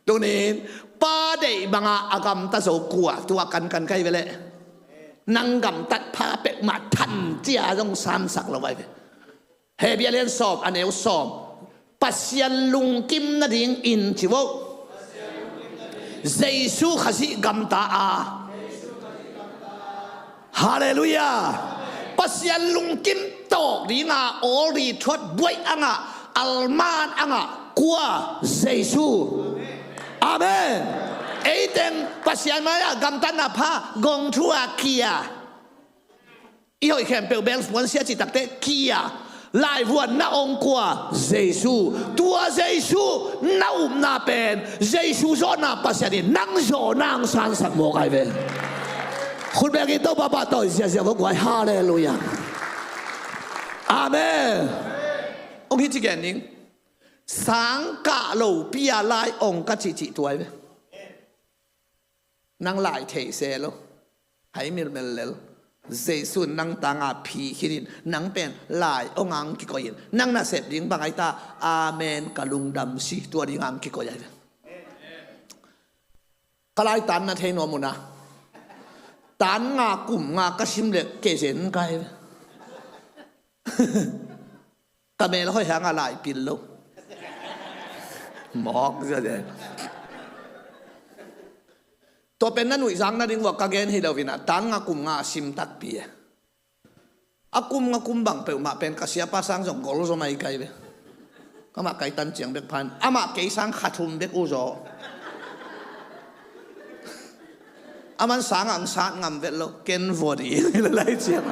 tunin pa deih banga a gamta zo kua tua kankan kai ve leh. Nang gamtat pha peuhmah than cia zong sansak lo vai ve. Hebru a lian sawm a neu sawm. Pasian lungkim nadingin ci vo. Jesu Khazih gamta a. Halleluiah. Pasian lungkim tawk dinga awl ri thuat buaih angah, alman angah kua? Jesu. Amen. Eiteng Pasian mai-ah gamtatna pha gong thu a kia. I hoih khempeuh bel puansia cih takte kia. Laivuan na ong kua? Jesu. Tua Jesu na upna pen Jesu zawhna Pasian in nang zawhna ang sansak mawk ai ve. Khut bengin Topa pah tawi ziazia vo guai. Halleluiah. Amen. Ong hi ci gen ning. Sang kah lo pia lai ong ka cihcih tuai ve. Nang lai thei se lo. Hai milmel lel. Jesu in nang tanga phi khinin nang pen lai ong ang kikoihin nang nasep ding bang ai ta. Amen. Ka lungdam si tua ding ang kikoi ai. Ka lai tan na thei nuam una. Tan nga kum nga ka sim le ke zen kai. Ka mel hoih hanga lai pil lo. Mawk zia zia. Tua pen na nuihzang nading vua ka gen hi lo vina tan nga kum nga a sim takpi e. A kum nga kum bang peuhmah pen ka siapa sang zong gol zaw mai kai ve. Kamah kai tan ciang bek phan amah kei sang khathum bek uh zaw. Aman sangah ang sat ngam vet lo ken vua di lai ciang.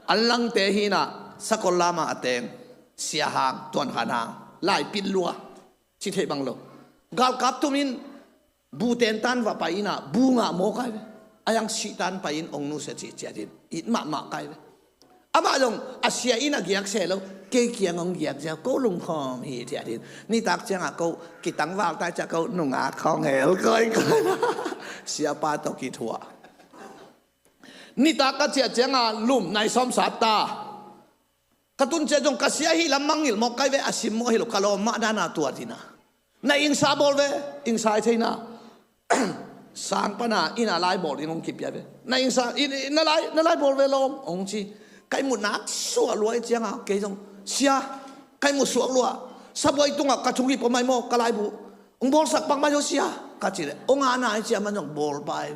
An langte hinah sakol lama a teng siahang tuankhan hang laipit lua ci theih bang lo. Galkap tumin bu tentan va pai inah bu ngah maw kai ve. A yang sihtan pai in ong nusia cih ciatin it mahmah kai ve. Amah zong a sia in a giak se lo kei kiang ong giak zia ko lungkhawm hi ciatin nitak ciangah ko kitangval tai ciah ko nungak khawng hel koikoi. Siapa tawh kithuah. Nitak ka ciah cianga lum nai sawm sat ta. Ka tun ciah zong ka sia hi lam mangngilh mawk kai ve a sim mawh hi lo ka lawm mah dana tua dina. Na ing sa bawl ve ing sa i theina. Sang pana ina lai bawl ding hong kipia ve. Na ing sa na lai bawl ve lawm hong ci. Kai mu nak suah luai cianga kei zong sia kai mu suak luah. Sabuai tungah ka thung hi pawh mai maw ka laibu. Ong bawlsak bangmah zo sia ka ci leh ong ana i cia man zong bawl pai.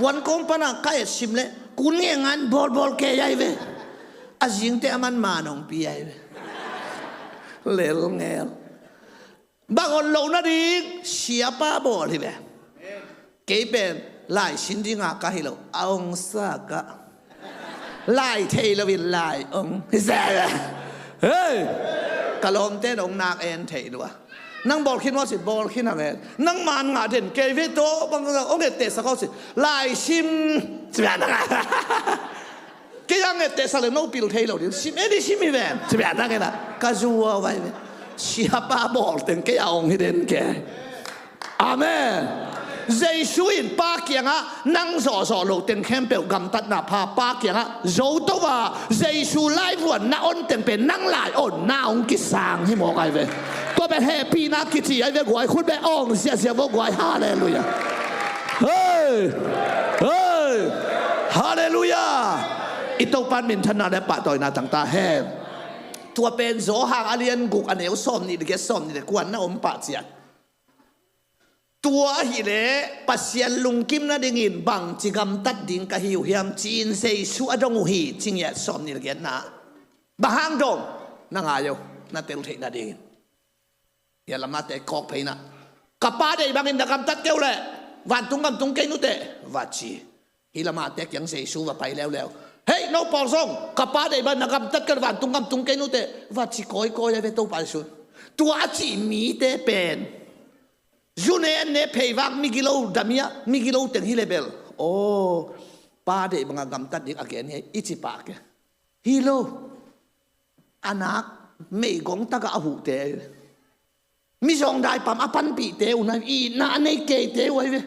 Puan kawm pana ka et sim leh kun nge ngan bawlbawl kei ai ve. A zingte a man man ong pi ai ve. Lel ngel. Bang on lo nading siapa bawl hi ve. Kei pen lai sin dinga ka hi lo a ong sa ka. Lai thei loin lai ong hi sa ve. Hei. Ka lawmte in ong nak en thei lua. Nang bawl khin maw si bawl khin a ven nang man ngah den kei ve tawh bang ong ettehsak aw si. Lai sim. Kei a nget teh sa le no pil thei lo ding sim e di sim hi ven ci bia tak ina ka zuau vai ve. Siapa bawl teng kei a ong hi den ke. Amen. Jesu in pa kiangah nang zawhzawh lo teng khempeuh gamtatna pha pa kiangah zo to a Jesu laivuan na on teng pen nang lai on na ong kisang hi mawk ai ve. Tua pen hehpihna kici ai ve guai khut beh ong ziahziah vo guai halleluiah. Hei. Hei. Halleluiah. I Topan minthanna le pahtawina tangta hen. Tua pen Zawhang a lian guk a neu sawm nih le giat sawm nih le kuan na om pah ciat. Tua ahileh Pasian lungkim nadingin bangci gamtat ding ka hi uh hiam ci-in Jesu a dong uh hi ci ngiat sawm nih le giatna. Bang hang dong na ngai uh na tel theih nadingin. Ia lamate kawk pheina ka pa deih bangin na gamtat keu leh vantung gamtung kei nute va ci. Hih lamahte kiang Jesu va pai leuleu. Hei, no pawl zong, ka Pa deih bang na gamtat kei leh vantung gam tung kei nute, va ci kawikawi a ve Topa Jesu. Tua a cih mite pen zu ne an ne pheivak migilo damia, migilo teng hi le bel, aw, Pa deih banga gamtat ding a gen hi, i ci pah ke. Hi lo. A nak meigong taka a huhte ahi ve. Mizawng daipam a panpihte uh na, itna a nei keite uh ahi ve.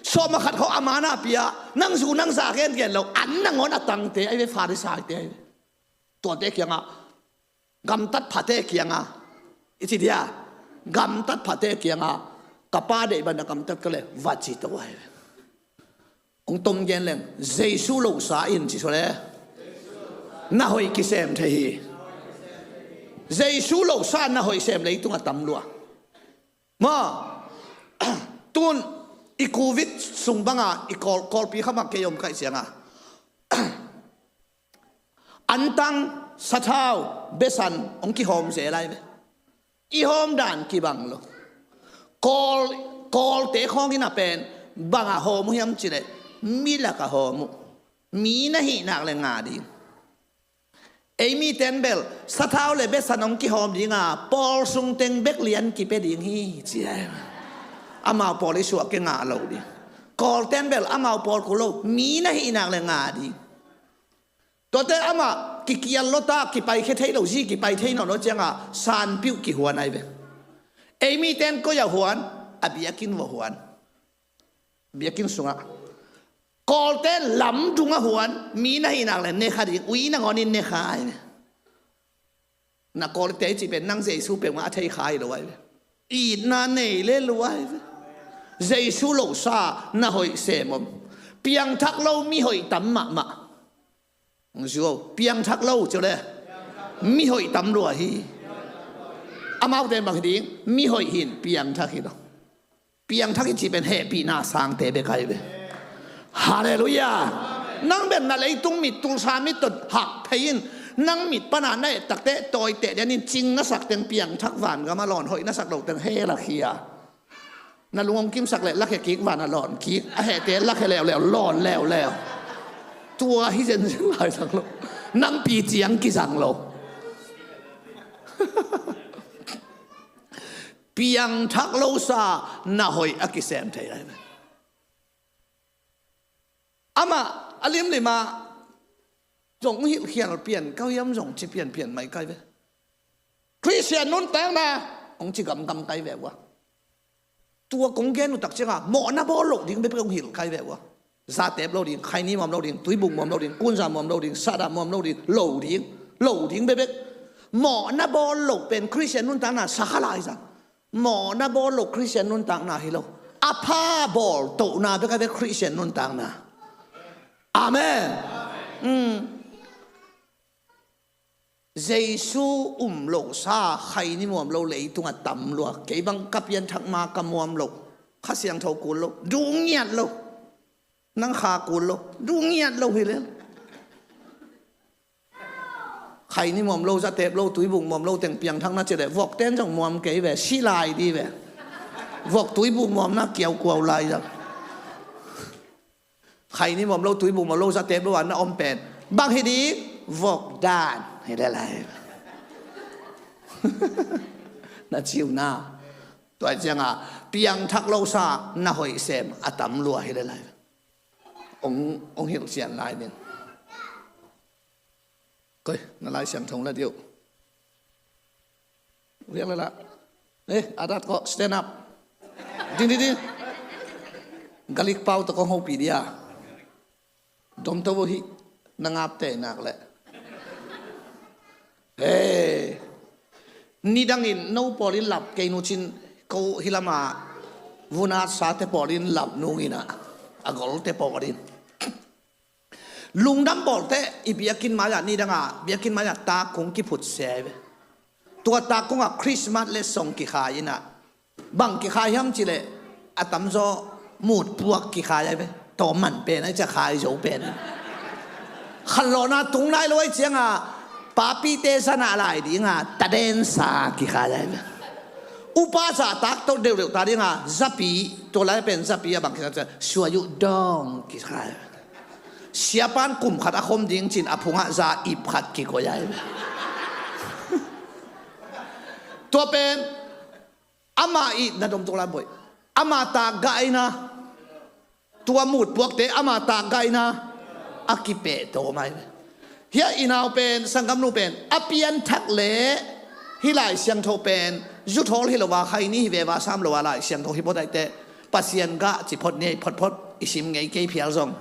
Sawm a khat khawng a mana pia, nang zu nang za gengen lo, an nangawn a tangte ahi ve, Farisaite ahi ve. Tuate kiangah, gamtat phate kianga, i ci dia, gamtat phate kianga, ka Pa deih bang na gamtat kei leh va ci to ahi ve. Hong tom gen leng, Jesu losa in ci sua le, na hoih kisem thei hi. Jesu losa na hoih sem leitung a tam lua. Ma, tun i covid sung banga i kawl, kawlpi khamah kei om kaih cianga, antang, sathau, besan hong kihawm zel lai ve. I hawm dan kibang lo. Kawl, kawlte khawngin a pen banga hawm uh hiam cileh, mi laka hawm uh. Mi na hih nak le nga ding. Ei miten bel sathau le besan hong kihawm dinga, pawl sung teng bek lian kipia ding hi, ci ai. Amau pawl i suah ke ngah lo ding. Kawlten bel amau pawl kul lo, mi na hih nak le nga ding. Tuate amah kikial lota, kipai khia thei lo, zi kipai thei nawn lo cianga sanpiuh kihuan ai ve. Ei miten koi a huan, a biakinn va huan. Biakinn sungah. Kawlte lamdung a huan, mi na hih nak le nekha ding, ui nangawnin nekha ai ve. Na kawlte i cih pen nang Jesu peuhmah a thei kha hi lo ai ve. Itna nei le lo ai ve. Jesu losa na hoih sem om. Piangthak lo mi hoih tam mahmah. Zuau, piangthak lo cio le. Mi hoih tam lua hi. Amaute bang hi ding, mi hoih hin piangthak hi lo. Piangthak i cih pen hehpihna sangte bek ai ve. Halleluiah. Nang bel na leitung mit, tulsa mit tawh hak phei in, nang mit pana na et takte tawiteh lianin cing na sak teng piangthak, van gama lawn hoih na sak lo teng hel a khia. Na lung hong kimsak leh lakhia kik, van a lawn kik, a hehte lakhia leuleu, lawn leuleu. Tua hi zenzen lai zang lo. Nang pi ciang kizang lo. Piangthak losa na hoih a kisem thei lai ve. Amah a limlima zong hilhkhial pian ka hiam zong ci pianpian mai kai ve. Khristian nuntakna hong ci gamgam kai ve ua. Tua kong gen uh tak cianga mawhna bawl loh ding bekbek hong hilh kai ve ua. Zatep lo ding, khaini muam lo ding, tuibuk muam lo ding, kunza muam lo ding, sada muam lo ding, lo ding, lo ding bekbek. Mawhna bawl loh pen Khristian nuntakna sakha lai zang. Mawhna bawl loh Khristian nuntakna hi lo. A pha bawl tohna bek a bek Khristian nuntakna. Amen. Mm. Jesu um losa khaini muam lo leitunga tam lua. Kei bang ka pianthak ma ka muam lo. Kha Siangtho kul lo. Duh ngiat lo. Nang kha kul lo. Duh ngiat lo hi lel. Khaini muam lo, zatep lo, tuibuk muam lo teng piangthak na ci leh vok ten zong muam kei ve, si lai di ve. Vok tuibuk muam na kiaukuau lai zang. Khaini muam lo, tuibuk muam lo, zatep lo a na om pen bang hi di, vok dan hi le lai. Na ciu na. Tua cianga piangthak losa na hoih sem a tam lua hi le lai. Ong, ong hilh sian lai ding. Koi, na Lai Siangtho la diu. Riak lala. Eh, adat ko, stand up. Ding, ding, ding. Galik pau to kong hopi dia. Dom to hi, na ngap te nak le. Eh. Nidangin no pawlin lap kei nu cin, ko hilama vunat sate pawlin lap nungina. A golte pawlin. Lungdam bawlte i biakinn mai-ah nidanga, biakinn mai-ah takkung kiphut sia hi ve. Tua takkungah Christmas letsong kikhai inah. Bang kikhai hiam cileh a tamzaw mutpuak kikhai ahi ve. Tawm man pen ahi cia khai zo pen. Khanlawhna tung nai lo ahi cianga papite sanah lai dinga tadensa kikhai ahi ve. Upa zahtak tawh deuhdeuh ta dinga zapi, tua lai pen zapi a bang kisam ciang suai uh dawng kikhai. Siapan kum khat a khom ding cin a phungah za ip khat kikoih ai. Tua pen ama i na dom tung lai boih. Ama takgah ina tua mutpuakte ama takgah ina a kipehtaw mai ve. Hia i nau pen, sanggamnu pen a pianthak le hih Lai Siangtho pen zuthawl hi lo a, khaini hi ve, va sam lo a, Lai Siangtho hi phot aite Pasian gah ci phot ni, photphot i sim ngei kei phial zong.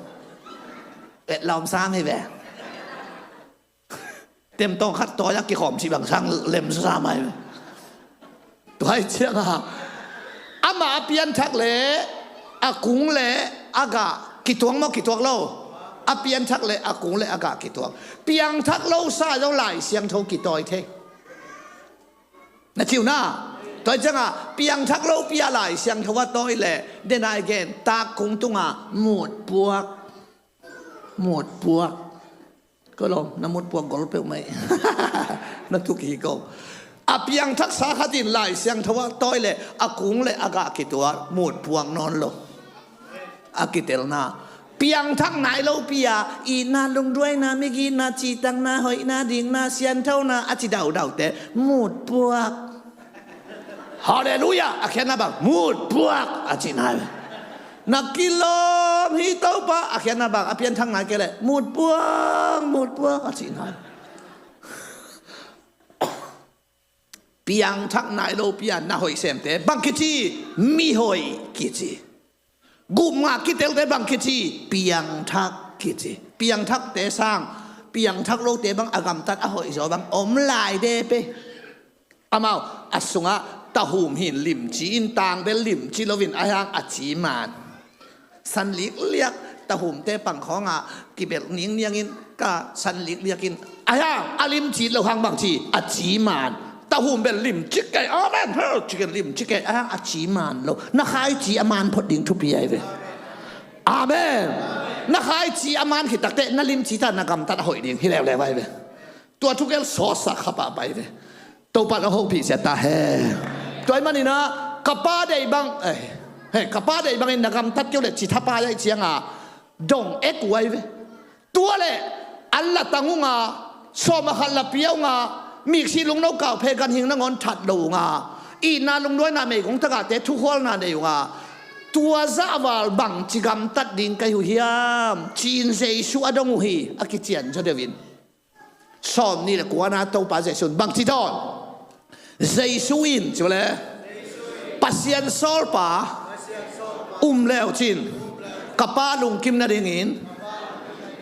Etlawm sam hi ve. Temtawng khat tawi a kikhawm cih bang sang lem sa mai. Tua hi cianga ama a pianthak le a kung le a gah kituak maw, kituak lo? A pianthak le a kung le a gah kituak. Piangthak lo sa zong Lai Siangtho kitawi thei. Na ciu na? Tua hi cianga piangthak lo pi a Lai Siangtho a tawi le, denai gen tak kung tunga mutpuak. Mutpuak. Ko lawm, na mutpuak gol peuhmah hi. Na thuk hi ko. A piangthaksa khat in Lai Siangtho a tawi le a kung le a gah kituak, mutpuak nawn lo. A kitelna. Piangthak nai lo pi a itna, lungduaina, migitna, cihtakna, hoihna, dikna, sianthona a ci daudaute mutpuak. Halleluiah. A khiatna bang? Mutpuak a cihna hi. Na kilawm hi Topa. A khiatna bang? A pianthak nai kei leh mutpuak, mutpuak a cihna hi. Piangthak nai lo pi a na hoih semte bang kici? Mihoih kici. Gupngah kitelte bang kici? Piangthak kici. Piangthakte sang piangthak lote bang a gamtat a hoihzaw bang om lai de pe. Amau a sungah tahum hin limci in, tangbel limci loin a hiang a ci man. San likliak tahumte pangkhawngah kibelh ningniangin ka san likliakin a hiang a limci lo hang bang ci? A ci man. Tahum bel limci kei, amen, he, cikin limci kei a hiang a ci man lo. Na khaici a man phot ding thupi ahi ve. Amen. Na khaici a man khit takte na limci ta na gamtat a hoih ding hi leuleu ahi ve. Tua thukel sawtsak khapah pai ve. Topa na hopih sia ta he. Tua hi maninah ka pa deih bang, eh, he, ka pa deih bangin na gamtat keu le ci thapai ahi cianga dong ek uh ahi ve. Tua le an la tang unga, sawm a khat la pia unga, miksi lungno kau phe ganhing nangawn that lo unga, itna lungduaina meigong tagahte thukhualna nei unga, tua zahval bangci gamtat ding ka hi uh hiam? Ci-in Jesu a dong uh hi a kician zaw deuhin. Sawm nih le kuana Topa Jesu in bangci dawn? Jesu in, ci le Pasian sawlpa um leucin ka pa lungkim nadingin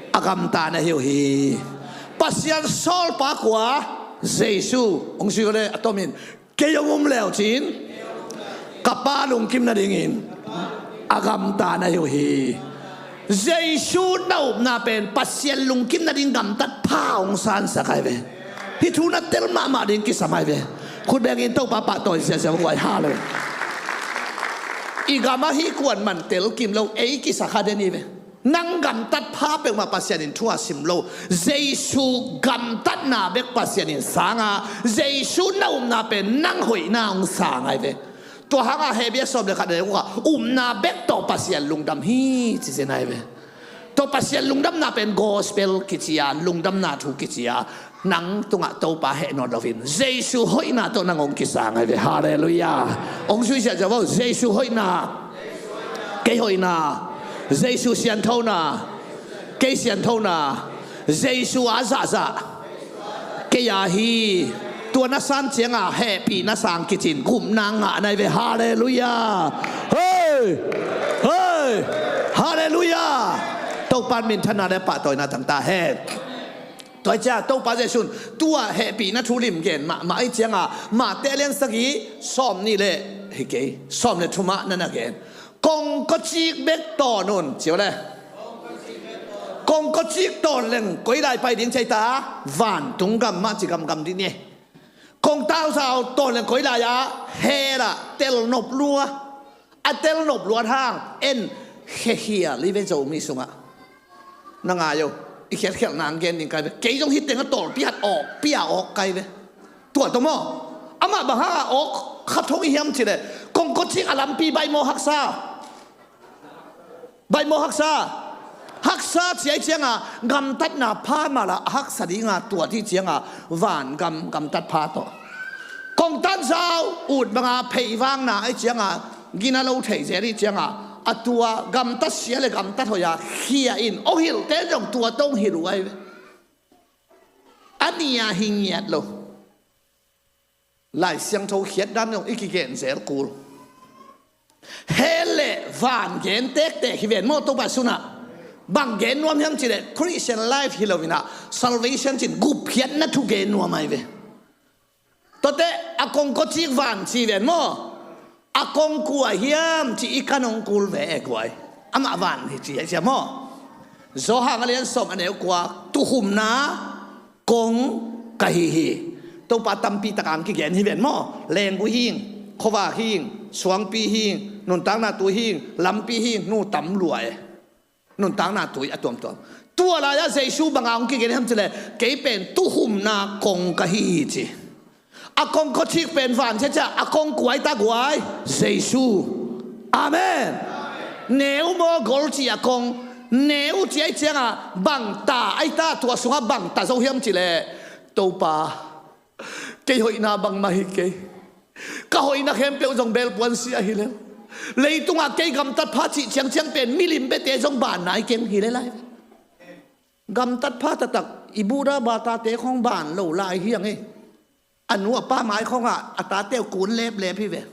a gamta na hi uh hi. Pasian sawlpa kua? Jesu. Hong sui le a tomin kei hong um leucin ka pa lungkim nadingin a gamta na hi uh hi. Jesu na upna pen Pasian lungkim nading gamtat pha hong sansak ahi ve. Hih thu na tel mahmah ding kisam ahi ve. Khut bengin Topa pahtawi siasia hong guai ha lo. I gam ahi kuan man tel kim lo ei kisa kha den hi ve. Nang gamtat pha peuhmah Pasian in thu a sim lo. Jesu gamtatna bek Pasian in sanga, Jesu na upna pen nang hoihna hong sang ahi ve. Tua hanga Hebru sawm le khat le kua upna bek tawh Pasian lungdam hi ci zen ahi ve. Tua Pasian lungdamna pen gospel kici a, lungdamna thu kici a, nang tungah Topa heh nawn loin Jesu hoihna tawh nang hong kisang ahi ve. Halleluiah. Hong suisiah zaw vo. Jesu hoihna, kei hoihna. Jesu sianthona, kei sianthona. Jesu a zahzah, kei a hi. Tua na san cianga hehpihna sang kicin gupna ngah na hi ve. Halleluiah. Hei! Hei! Halleluiah. Topa minthanna le pahtawina tangta hen. Tua hi cia Topa Jesu in tua hehpihna thu limgen mahmah ahi cianga Mate lian sagih sawm nih le, hi kei, sawm le thumah na na gen. Kongkawcik bek tawn un, cio le. Kongkawcik tawn leng koi lai pai ding cia ta, vantung gam mah ci gamgam dih ni. Kongtausau tawn leng koi lai-ah hell ah tel nop lua. A tel nop luat hang en khekhial hi ve Zomi sungah. Na ngai o, i khiatkhialh nang gen ding kai ve. Kei zong hi teng a tawlpi hat awk, pia awk kai ve. Tua tawh maw? Amah bang hanga awk Khat hong hi hiam cileh, kongkocik a lampi baih maw haksa? Baih maw haksa? Haksa ci ahih cianga gamtatna pha mala a haksa dinga tuat hi cianga van gam gamtat pha tawh. Kongtan zau ut banga pheivangna ahih cianga gina lo thei zel hi cianga a tua gamtat sia le gamtat hoih a khia in hong hilhte zong tua tawh hong hilh uh ahi ve. A nia hi ngiat lo. Lai Siangtho khiat dan zong i kigen zel kul. Hell le van gen tektek hi ven maw Topa sunah. Bang gen nuam hiam cileh Christian life hi lo inah salvation cin gupkhiatna thu gen nuam ahi ve. Tuate a kongkocik van ci ven maw. A kong kua hiam ci i kan hong kul ve e guai. Amah van hi ci ahi sia maw. Johan a lian sawm a neu kua, tuhumna kong ka hi hi. Topa tampi taka ang kigen hi ven maw. Lenggu hing, khuavak hing, suangpi hing, nuntakna tui hing, lampi hing, nu tam lua e. Nuntakna tui a tuamtuam. Tua lai-ah Jesu banga hong kigen hiam cileh kei pen tuhumna kong ka hi hi ci. A kongkocik pen van ciacia a kong kua i ta guai? Jesu. Amen. Neu maw gol ci a kong neu ci ahih cianga bangta ahi ta tua sungah bangta zo hiam cileh Topa kei hoihna bangmah hi kei. Ka hoihna khempeuh zong belpuan sia hi lel. Leitungah kei gamtat pha cih ciangciang pen milim bete zong banna i keng hi lel ahi ve. Gamtat pha taktak i buda batate khong ban lo lai hi ang e. A nu a pa mai khongah a tate uh kun leplep hi ve.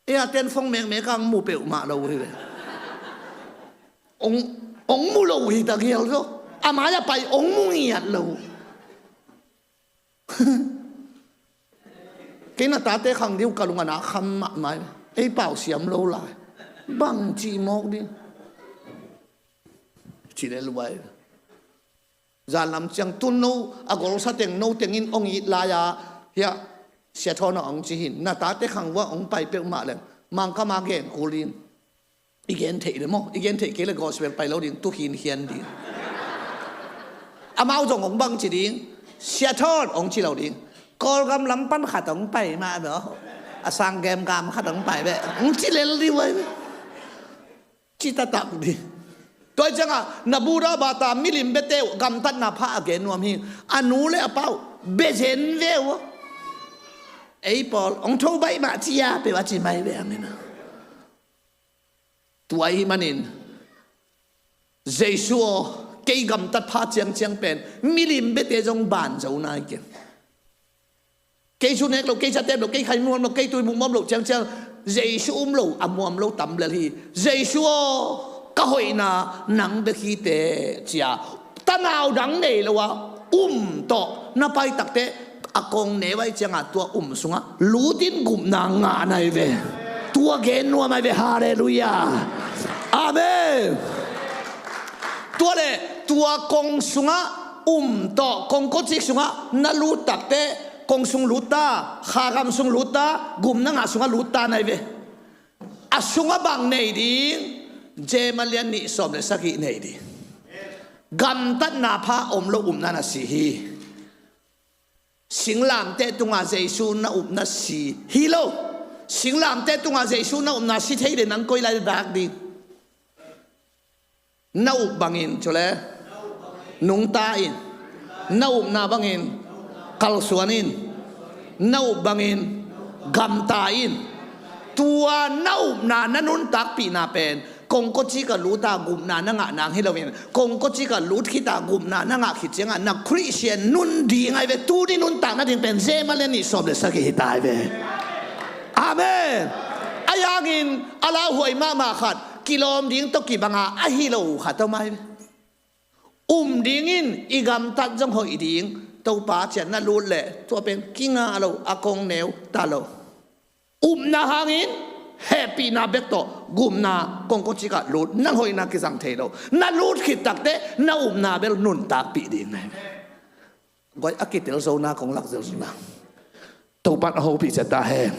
Ei a ten fong mekmek a hong mu peuhmah lo uh hi ve. Hong mu lo uh hi ta gial zo. A mai a pai hong mu ngiat lo uh. Kei na tate khang ding uh ka lung a na kham mahmah hi. Ei pau siam lo lai. Bang cih mawk ding. Ci le luai. Zanlam ciang tun no a golsa teng no tengin hong it lai-a hiah Sia Thawn a hong ci hin na tate khang uh a hong pai peuhmah leng Mangkam a gen kul in. I gen theih le maw? I gen theih kei le gospel pai lo ding, tu khin khian ding. Amau zong hong bang ci ding, Sia Thawn hong ci lo ding. Kawlgam lam pan khat hong pai mah beh. A sang gemgam khat hong pai beh. Hong ci lel ding vai beh. Ci taktak ding. Tua hi ciangah na buda bata milim bete uh gamtatna pha a gen nuam hi. A nu le a pa uh bezen ve uh. Ei pawl hong tho baih mah ci a peuh a ci mai ve a mina. Tua ahih manin Jesu aw, kei gamtat pha ciangciang pen milim bete zong ban zo nai keng. Kei su nek lo, kei sa tep lo, kei khai muam lo, kei tui muam lo ciangciang Jesu um lo a muam lo tam lel hi. Jesu aw, ka hoihna nang bek hi teh cia tanau dang nei lo a um tawh na pai takte a kong neu ahi cianga tua um sunga lutin gupna ngah nai ve. Tua gen nuam ahi ve. Halleluiah. Amen. Tua le tua kong sunga um tawh kong kocik sunga na lut takte kong sung lut ta, khagam sung lut ta, gupna ngah sunga lut ta nai ve. A sunga bang nei ding? Jeman lian nih sawm le sagih nei ding. Gamtatna pha om lo upna na si hi. Singlamteh tunga Jesu na upna si hi lo. Singlamteh tunga Jesu na upna si thei le nang koi lai dak ding? Na up bangin cule nungta in, na upna bangin kalsuan in, na up bangin gamta in. Tua na upna na nuntakpihna pen kongkocika luta gupna na ngah nang hi loin kongkocika lut khita gupna na ngah khit cianga na Khristian nun ding ai ve. Tuni nuntak nading pen zemal le nih sawm le sagih hita ai ve. Amen. Ahi hangin a lauhuai mahmah khat kilawm ding tawh kibanga ahi lo khat tawh mai ve. Um dingin i gamtat zong hoih ding Topa cian na lut leh tua pen kinga lo a kong neu ta lo. Upna hangin hehpihna bek tawh gupna kongkocika lut nang hoihna kizang thei lo. Na lut khit takte na upna bel nuntakpih ding na hi. Guai a kitel zona kong lak zelzona Topan a hopih ciat ta hen.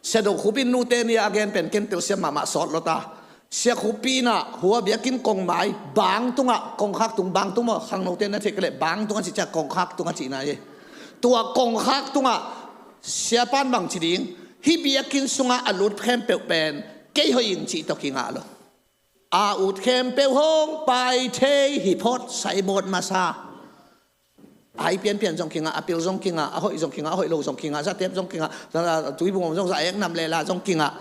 Sia Do Khup in nute ni a gen pen ken telsiam mahmah sawt lo ta. Sia Khup pi inah hua biakinn kongmai bang tungah kongkhak tung bang tung maw khangnote na theih ka leh bang tungah cih ciah kongkhak tungah cihna hi. Tua kongkhak tungah Siapan bang ci ding? Hih biakinn sungah a lut khempeuh pen kei hoih ing cih tawh kingah lo. A ut khempeuh hong pai thei hi phot, saibawt masa. A hai pianpian zong kingah, a pil zong kingah, a hoih zong kingah, a hoih lo zong kingah, zatep zong kingah, tuibung zong, za ek nam lela zong kingah.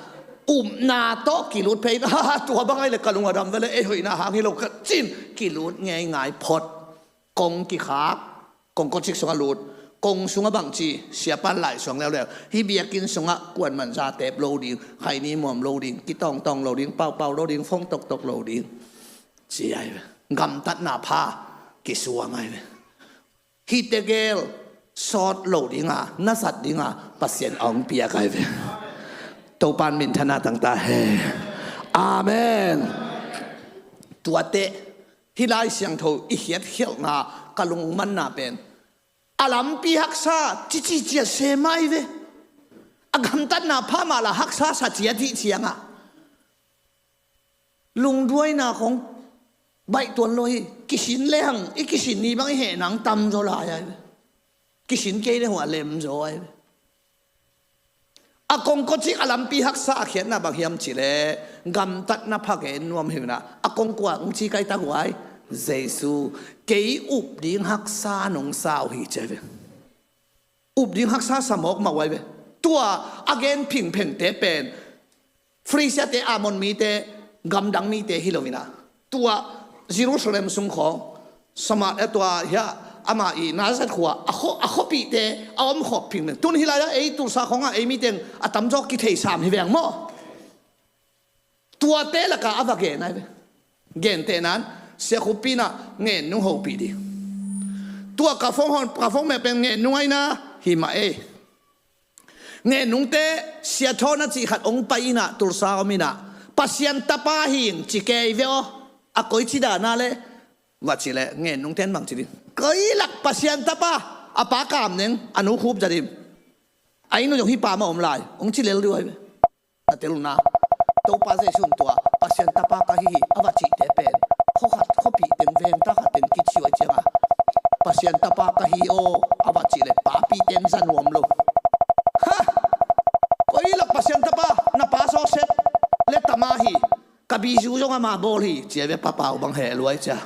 Upna tawh kilut phei in, tua bang ai le ka lung a dam vele, ei hoihna hang hi lo ka cin kilut ngeingai phot. Kong kikhak, kongkocik sungah lut, kong sungah bangci, siapan laisuang leuleu. Hih biakinn sungah kuaman zatep lo ding, khaini muam lo ding, kitawngtawng lo ding, paupau lo ding, phone toktok lo ding. Ci ai ve. Gamtatna pha kisuang ai ve. Hih tegel sawt lo dinga, na zat dinga, Pasian a hong piak ai ve. Topan minthana tangta he. Amen. Tuate, hih Lai Siangtho i khiatkhialhna ka lungmanna pen, a lampi haksa cici cia se mai ve. A gamtatna pha mah la haksa sa ciat hih ciangah lungduaina khong baih tuan lo hi. Kisin lehang i kisin ni bang i heh nang tamzaw lai ai ve. Kisin kei le hua lemzaw ai ve. A kongkocik a lampi haksa a khiatna bang hiam cileh, gamtatna pha gen nuam hi unah, a kongkua hong ci kai tak huai, Jesu, kei up ding haksa nong sau hi ci ai ve. Up ding haksa sa mawkmawk ai ve. Tua a gen phingphengte pen Phrisia te, Ammon mite, gamdang mite hi lo inah, tua Jerusalem sung khawng, Sama-, eh, tua hia, ama i Nazareth khua a khuapihte a omkhawk phingpheng. Tun hi lai-ah ei Tulsa khawngah ei miteng a tamzaw kitheisam hi veng maw? Tuate lakah a va gen ai ve. Gentehnan, Sia Khup Pi inah Ngen Nung hopih ding. Tua ka phone hon, ka phone meh pen Ngen Nung aina hi mah ei. Ngen Nungte Sia Thawn a cih khat hong pai inah, Tulsa om inah, Pasian tapa hi ing ci kei ve aw. A koici dana le? Va ci le Ngen Nungte in bang ci ding? Koi lak Pasian tapa, a pa Kam Neng, a nu Khup Za Dim. A inn uh zong hih pa mah om lai, hong ci lel dih ai ve. Na telna, Topa Jesu in tua Pasian tapa ka hi hi a va cihte pen, khuakhat khuapih teng vengta khat teng kiciu ai cianga, Pasian tapa ka hi aw a va cih le papite in za nuam lo. Ha! Koi lak Pasian tapa, na pa Joseph le tama hi, ka bizu zong ama bawl hi ci ai ve, papau bang heh luai cia.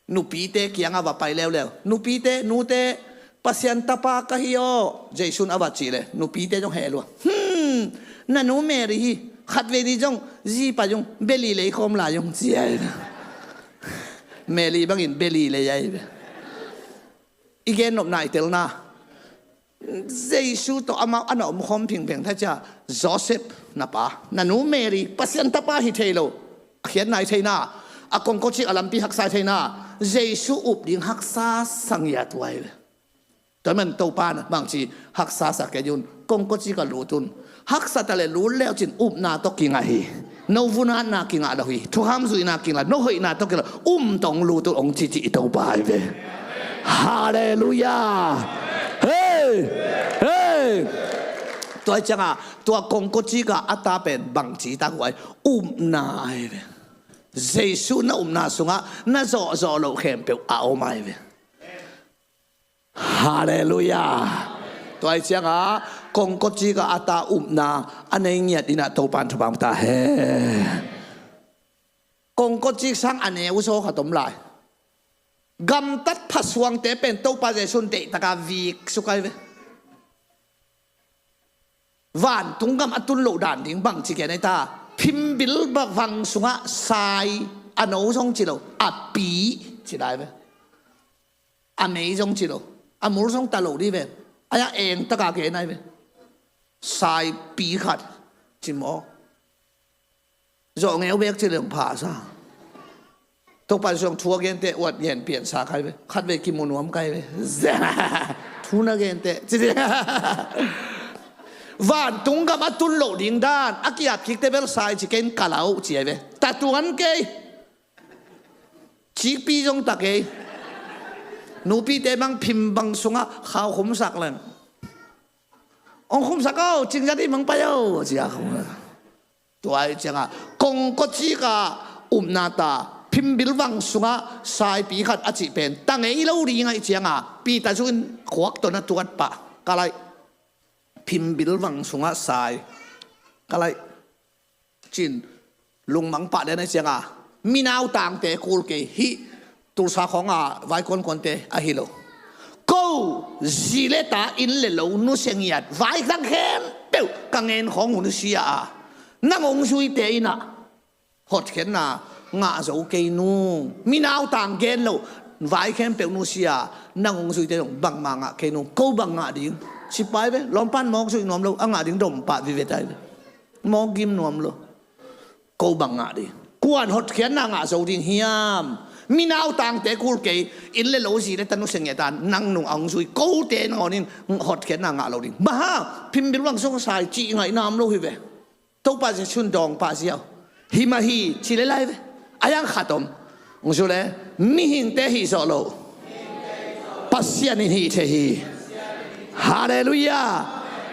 Nupite kiangah va pai leuleu. Nupite, nute, Pasian tapa ka hi aw. Jesu in a va cih le nupite zong heh lua. Hmm, na nu Mary hi, khatvei ni zong zipa zong beli lei khawm lai zong ci ai ve. Mary bangin beli lei ai ve. I gen nopna, i telna, Jesu tawh amau a na omkhawm phingpheng thei cia, Joseph na pa, na nu Mary, Pasian tapa hi thei lo. A khiatna i theihna, a kongkocik a lampi haksa i theihna, Jesu up ding haksa sa ngiat uh ai ve. Tua man Topa in bangci, haksa sa kei un, kongkocik ah lut un. Haksa ta le lut leucin upna tawh kingah hi. No vunatna kingah lo hi. Thukham zuihna kingah lo, no hoihna tawh kingah lo. Um tawh lut un hong ci ci i Topa ai ve. Halleluiah. Hei! Hei! Tua ciangah, tua kongkocik ah a ta pen bangci tak uh ai, upna ai ve. Jesu na upna sungah na zawhzawh loh khempeuh a om ai ve. Halleluiah. Tua ai ciangah kongkocik ah a ta upna a nei ngiat inah Topan thupha ta he. Kongkocik sang a neu zaw khat om lai. Gamtat phasuangte pen Topa Jesu in deihtakah vik suk ai ve. Vantung gam a tun loh dan ding bangci gen ai ta. Phimbil bang vang sungah sai, a no zong ci lo, a pi ci lai ve. A mei zong ci lo, a mul zong ta lo dih ve. Ai-ah eng taka gen ai ve. Saipi khat ci maw? Zawh ngeu bek ci leng pha sa. Topa Jesu thu a gente uat gen piansa kai ve. Khatvei kimu nuam kai ve. Thu na gente ci ding. Vantung gam a tun loh ding dan a kiap kikte bel sai ci kei in ka lau ci ai ve. Tatuan kei. Cikpi zong ta kei. Nupite bang phim bang sungah khau khumsak leng, hong khumsak o, cingzat i mang pai o, ci a khum. Tua ai ciangah kongkocik ah upna ta, Phimbilvang sungah saipi khat a cih pen ta ngei lo ding ahih cianga Peter zu in khuak tawh na tuat pah. Ka laih, phimbilvang sungah sai. Ka laih, cin lungmang pah den ahih cianga minautangte kul kei, hih Tulsa khawnga vaikuankuante ahi lo. Ko zi le ta, inn le lo nusia ngiat, vaidang khempeuh ka ngen khawng uh nusia a, nang hong zuite in ah hotkhiatna ngah zo kei nung. Minautang gen loh, vai khempeuh nusia, nang hong zuite zong bangmah ngah kei nung. Ko bang ngah ding? Sipai ve, lawmpan mawk zuih nuam lo, a ngah ding dom pah vive tai ve. Mawk gim nuam lo. Ko bang ngah ding? Kuan hotkhiatna ngah zo ding hiam? Minautangte kul kei, inn le lo, zi le ta nusia ngiat a, nang nung a hong zui kote nangawn in hotkhiatna ngah lo ding. Bang hang? Phimbilvang sungah sai cih ngaih nam lo hi ve. Topa Jesu'n dawng pah ziau. Hi mah hi, ci le lai ve. A yang khat om. Hong zu le, mihingte hih zawh loh, Pasian in hih thei hi. Halleluiah.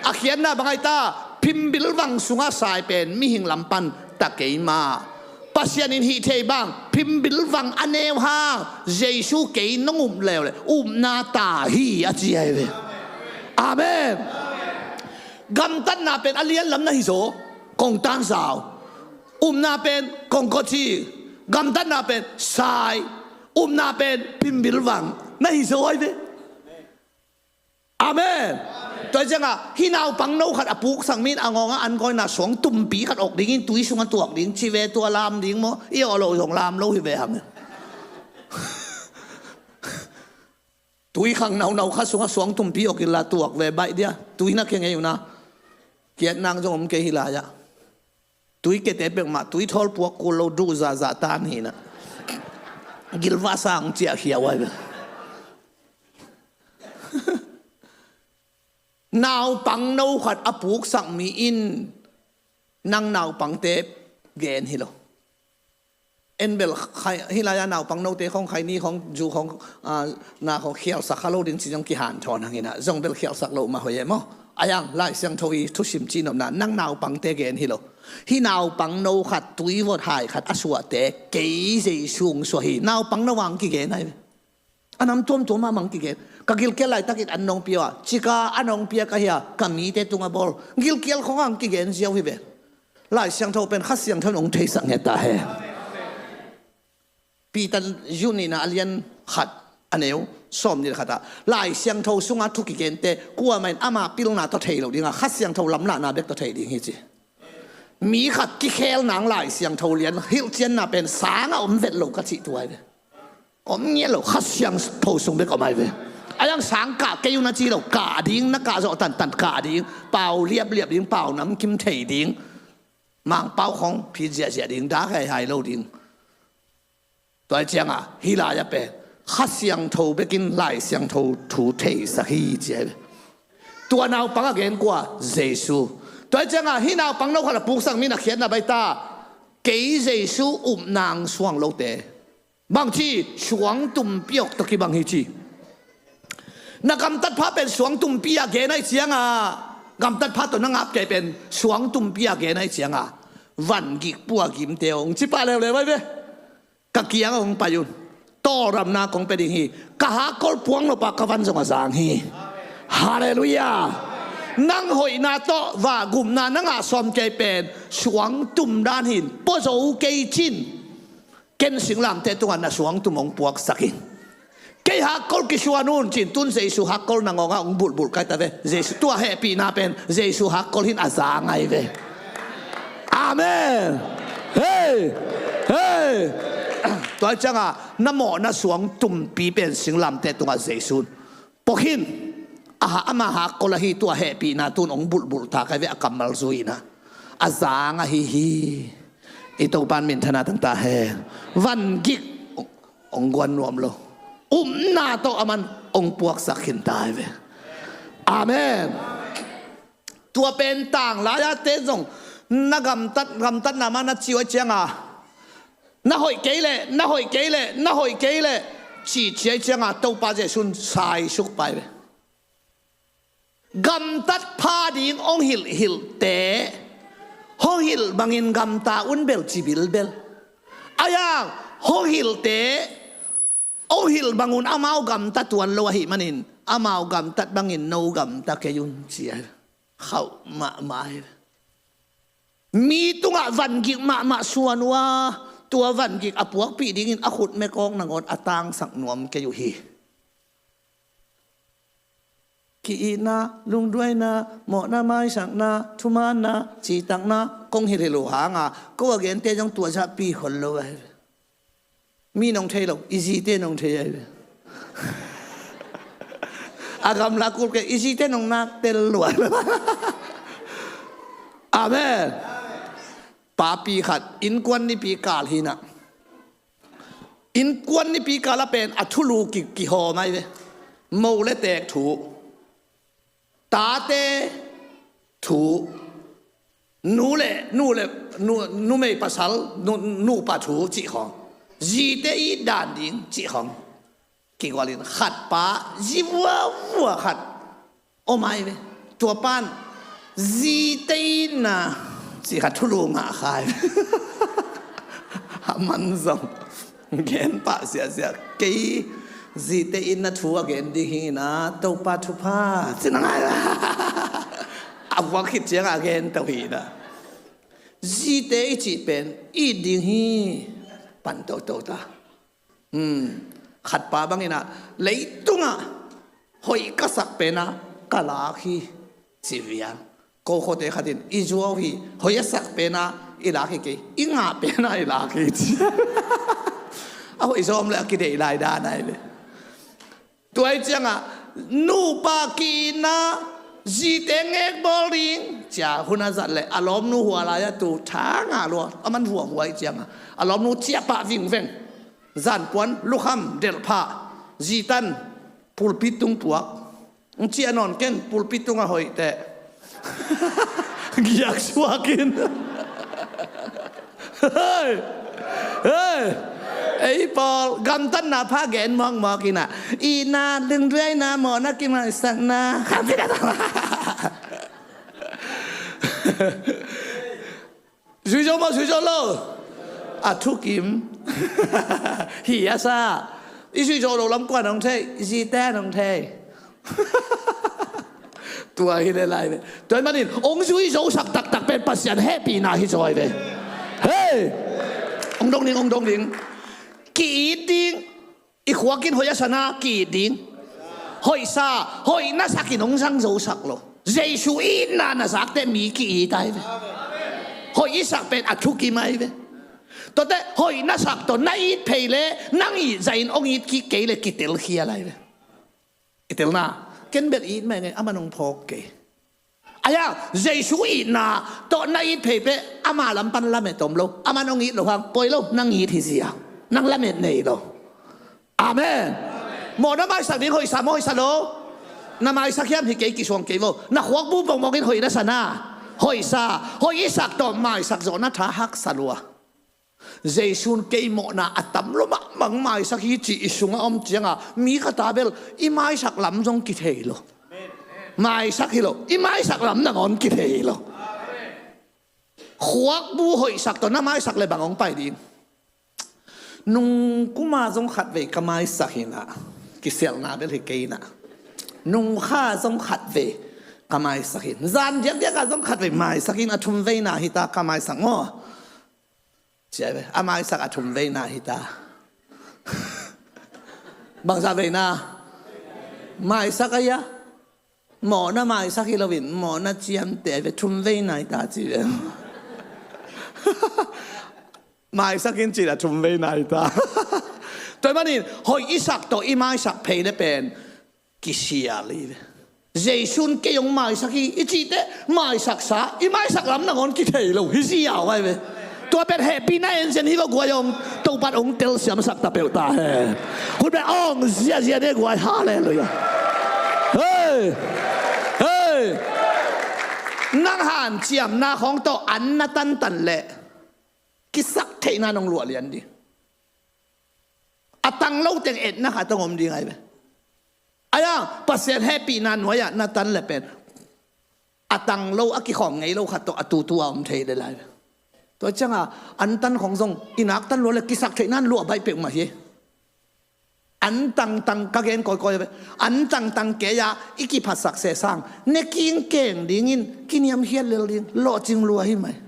A khiatna bang ahi ta? Phimbilvang sungah sai pen mihing lam pan ta kei mah. Pasian in hih thei bang, phimbilvang a neu hang, Jesu kei nong up leuleu upna ta hi, a ci ahi ve. Amen. Gamtatna pen a lian lam na hi zaw, kong tanzau. Upna pen kong kawci. Gamtatna pen sai. Upna pen phimbilvang na hi zaw ahi ve. Amen. Tua hi cianga hih naupang no khat a puksak mi in a ngawng a an kawina suang tumpi khat awk dingin tui sungah tuak ding ci ve, tua lam ding maw? I awh loh zong lam lo hi ve hang. Tui khang naunau khat sungah suang tumpi awk inla tuak ve baih dia. Tui na kia ngei uh na. Kiat nang zong om kei hi lai-ah. Tui kete peuhmah, tui thawl puak kul lo, duh zahzah tan hi na. Gilvah sang ciah khia uai ve. Naupang no khat a puksak mi in nang naupangte gen hi lo. En bel khai, hih lai-a naupang note khawng khaini khawng, zu khawng, ah, na khawng khialsak kha lo ding ci zong kihanthawn hang inah, zong bel khialsak loh mah hoih e maw. A yang Lai Siangtho i thusim cihnopna, nang naupangte gen hi lo. Hih naupang no khat, tui vot hai khat a suahte, kei Jesu hong suah hi. Naupang no hong kigen ahi ve. A nam tuamtuam ah mang kigen. Ka gilkial laitakin an nong pia uh a, cika a nong pia ka hi a, ka mite tungah bawl. Gilkial khawng hong kigen ziau hi ve. Lai Siangtho pen Kha Siangtho in hong theisak ngiat ta hen. Peter zu nihna a lian khat a neu sawm nih le khat ah, Lai Siangtho sunga thu kigente kuamah in ama pilna tawh thei lo dinga, Kha Siangtho lamlahna bek tawh thei ding hi ci. Mi khat kikhel nang Lai Siangtho lian hilhcianna pen sangah om vet lo ka cih tuai ve. Om ngiat lo, Kha Siangtho sung bek om ai ve. A yang sang kah kei uh na ci lo, kah ding, na kah zawh tantan kah ding, pau liapliap ding, pau namkim thei ding, mangpau khawng phit ziahziah ding, dak haihai lo ding. Tua hi cianga hih lai-ah pen Kha Siangtho bekin Lai Siangtho thu theisak hi ci ai ve. Tua naupang a gen kua? Jesu. Tua hi cianga hih naupang no khat a puksak mi in a khiatna baih ta, kei Jesu upna hong suang lote. Bangci? Suang tumpi awk tawh kibang hi ci. Na gamtat pha pen suang tumpi a gen ai cianga, gamtat pha tawh na ngap kei pen suang tumpi a gen ai cianga, van gik pua gimte hong ci pah leuleu ai ve. Ka kiang hong pai un. Tawldamna kong pia ding hi. Ka hakkol puang lo pa ka van zong a zang hi. Halleluiah. Nang hoihna tawh vagumna na ngah sawm kei pen suang tum dan hin pua zo kei cin. Ken singlamteh tungah na suangtum hong puaksak in. Kei hakkol kisuan un cin tun Jesu hakkol na ngawngah hong bulhbulh kai ta ve. Jesu tua hehpihna pen Jesu hakkol hin a za ngai ve. Amen. Hei, hei. Tua cianga na mawhna suangtumpi pen singlamteh tungah Jesu pua khin. Aha, ama hakkol ahi tua hehpihna tun hong bulhbulh ta kai ve a kammal zuihna. A zang ahi hi. I Topan minthana tangta hen. Van gik hong guan nuam lo. Upna tawh aman hong puaksak khin ta hi ve. Amen. Tua pen tang lai-ate zong na gamtat, gamtatna mah na ciuai cianga, na hoih kei leh, na hoih kei leh, na hoih kei leh ci ciai cianga Topa Jesu'n saisuk pai ve. Gamtat pha ding hong hilhhilhte hong hilh bangin gamta un bel ci bilbel. A yang Hong hilhte, hong hilh bangun amau gamta tuan lo ahih manin, amau gamtat bangin no gamta kei un ci a. Khauh mahmah hi. Mi tungah vangik mahmah suan uh a, tua vangik a puakpih dingin a khut mekawk nangawn a tangsak nuam kei uh hi. Ki-itna, lungduaina, mawhna, maisakna, thumaanna, citakna kong hilhhilh uh hanga ko a gente zong tua zahpi khol lo ahi ve. Mi nong thei lo, i zite nong thei ahi ve. A gamla kulke i zite nong nak tel lua. Amen. Papi khat innkuan nipi kal hinah, innkuan nipi kal a pen a thulu ki, kihawm ahi ve. Mo le teek thu, tate thu, nu le, nu le, nu, numei pasal, nu, nupa thu cih khawng, zite i dan ding cih khawng. Kigualin khat pa zi vuavua khat om ahi ve. Tua pan zite itna cih khat thulu ngah kha hi ve. A man zong gen pah siahsiah, kei zite itna thu a gen ding hi na, Topa thupha ci na ngai. A vuak khit ciangah a gen to hi na. Zite i cih pen it ding hi. Pan toto ta. Hmm. Khat pa bangin ah, leitungah hoih ka sak penah ka lak hi ci vial. Ko khuate khatin i zuau hi, hoih a sak penah i lak hi kei, i ngah penah i lak hi ci. A hoih zawm le a kideih lai dan ahi ve. Tua ih ciangah nupa ki-itna, zite ngekbawl ding cia hun a zat le a lawmnu hua lai-ah tu tha ngah lua, a man huahua ih ciangah a lawmnu ciahpah vingveng. Zanpuan lukham delhphah, zitan pulpit tung puak. Cia nawn ken pulpit tungah hoih teh. Giak suakin. Hei! Hei! Ei pawl gamtatna pha gen mawkmawk inah, itna, lungduaina, mawhna, kimaisakna. Zuizo maw, zuizo lo? A thukim. Hi a sa. I zuizo lo lam kuan hong thei, zite hong thei. Tua hi le lai ve. Tua hi manin hong zuizosak taktak pen Pasian hehpihna hi zaw hi ve. Hei! Hong dong ding, hong dong ding. Ki-it ding. I khuakin hoih a sana ki-it ding. Hoihsa, hoih na sakin hong zangzosak lo. Jesu itna na zakte mi ki-it ahi ve. Hoih i sak pen a thukim ahi ve. Tuate hoih na sak tawh na it phei le nang it zahin hong it kik kei le kitelkhial ahi ve. I telna, ken bel it mah ing ei, aman hong phawk kei. Aia, Jesu itna tawh na it phei peh, ama lam pan lamet om lo. Aman hong it loh hang, poi lo, nang it hi zia. Nang lamet nei lo. Amen. Mawhna maisak ding hoihsa maw, hoihsa lo? Na maisak hiam, hi kei, kisuang kei vo. Na khuakbu pongmawk in hoih na sana. Hoihsa, hoih i sak tawh maisak zawhna tha haksa lua. Jesu'n kei mawhna a tam lo mahmah maisak hi ci i sungah om ciangah, mi khat a bel i maisak lam zong kithei lo. Maisak hi lo, i maisak lam nangawn kithei lo. Khuakbu hoihsak tawh na maisak le bang hong pai ding? Nung kuma zong khatvei ka maisak hi na, kisialhna bel hi kei na. Nung kha zong khatvei ka maisak hi. Zan diakdiak ah zong khatvei maisak hi na, a thumveina hi ta ka maisak maw. Cia ve, a maisak a thumveina hi ta. Bangzah veina? Maisak a ia. Mawhna maisak hi loin, mawhna ciamteh ve, thumveina hi ta ci ve. Maisak in ci a thumveina hi ta. Tua hi manin, hoih i sak tawh i maisak phei le pen kisial hi ve. Jesu'n kei hong maisak hi i cih teh, maisaksa, i maisak lam nangawn kithei lo hi ziau ahi ve. Tua pen hehpihna enzen hi va guai hong, Topa'n hong telsiamsak ta peuh ta hen. Hun pen hong ziazia ne guai, halleluiah. Hei! Hei! Nang hanciamna khawng tawh an na tantan leh kisak theihna nong luah lian ding. A tang lo teng etna khat hong om ding ahi ve. Aia, Pasian hehpihna nuai-ah na tan le pen a tang lo, a kikhawm ngei lo khat tawh a tutu a om thei le lai ve. Tua cianga an tan khong zong i nak tan lua le kisak theihna in luah baih peuhmah hi. An tangtang ka gen kawikawi ve. An tangtang kei-a i kiphatsak seh sang ne kingkeng dingin kiniamkhiat lel ding, lawhcing lua hi mai.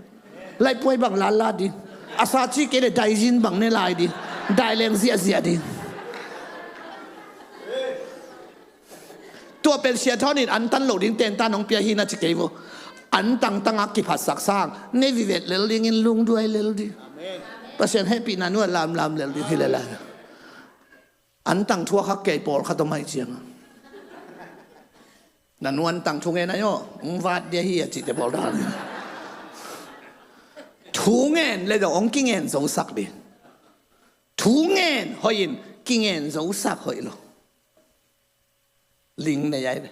Laihpuai bang lalla ding, a sa ci kei le daizin bang ne lai ding, daileng ziahziah ding. Tua pen Sia Thawn in an tan lo ding tentan hong pia hi na ci kei vo. An tangtangah kiphatsak sang ne vivet lel dingin lungduai lel ding. Pasian hehpihna nuah lamlam lel ding hi le lai. An tang thuak hak kei pawlkhat om aih cianga na nuan tang thungen ahi aw, hong vat dia hi a cihte pawl dan. Thungen le dong hong kingen zosak ding. Thungen hoih in kingen zosak hoih lo. Ling nei ai ve.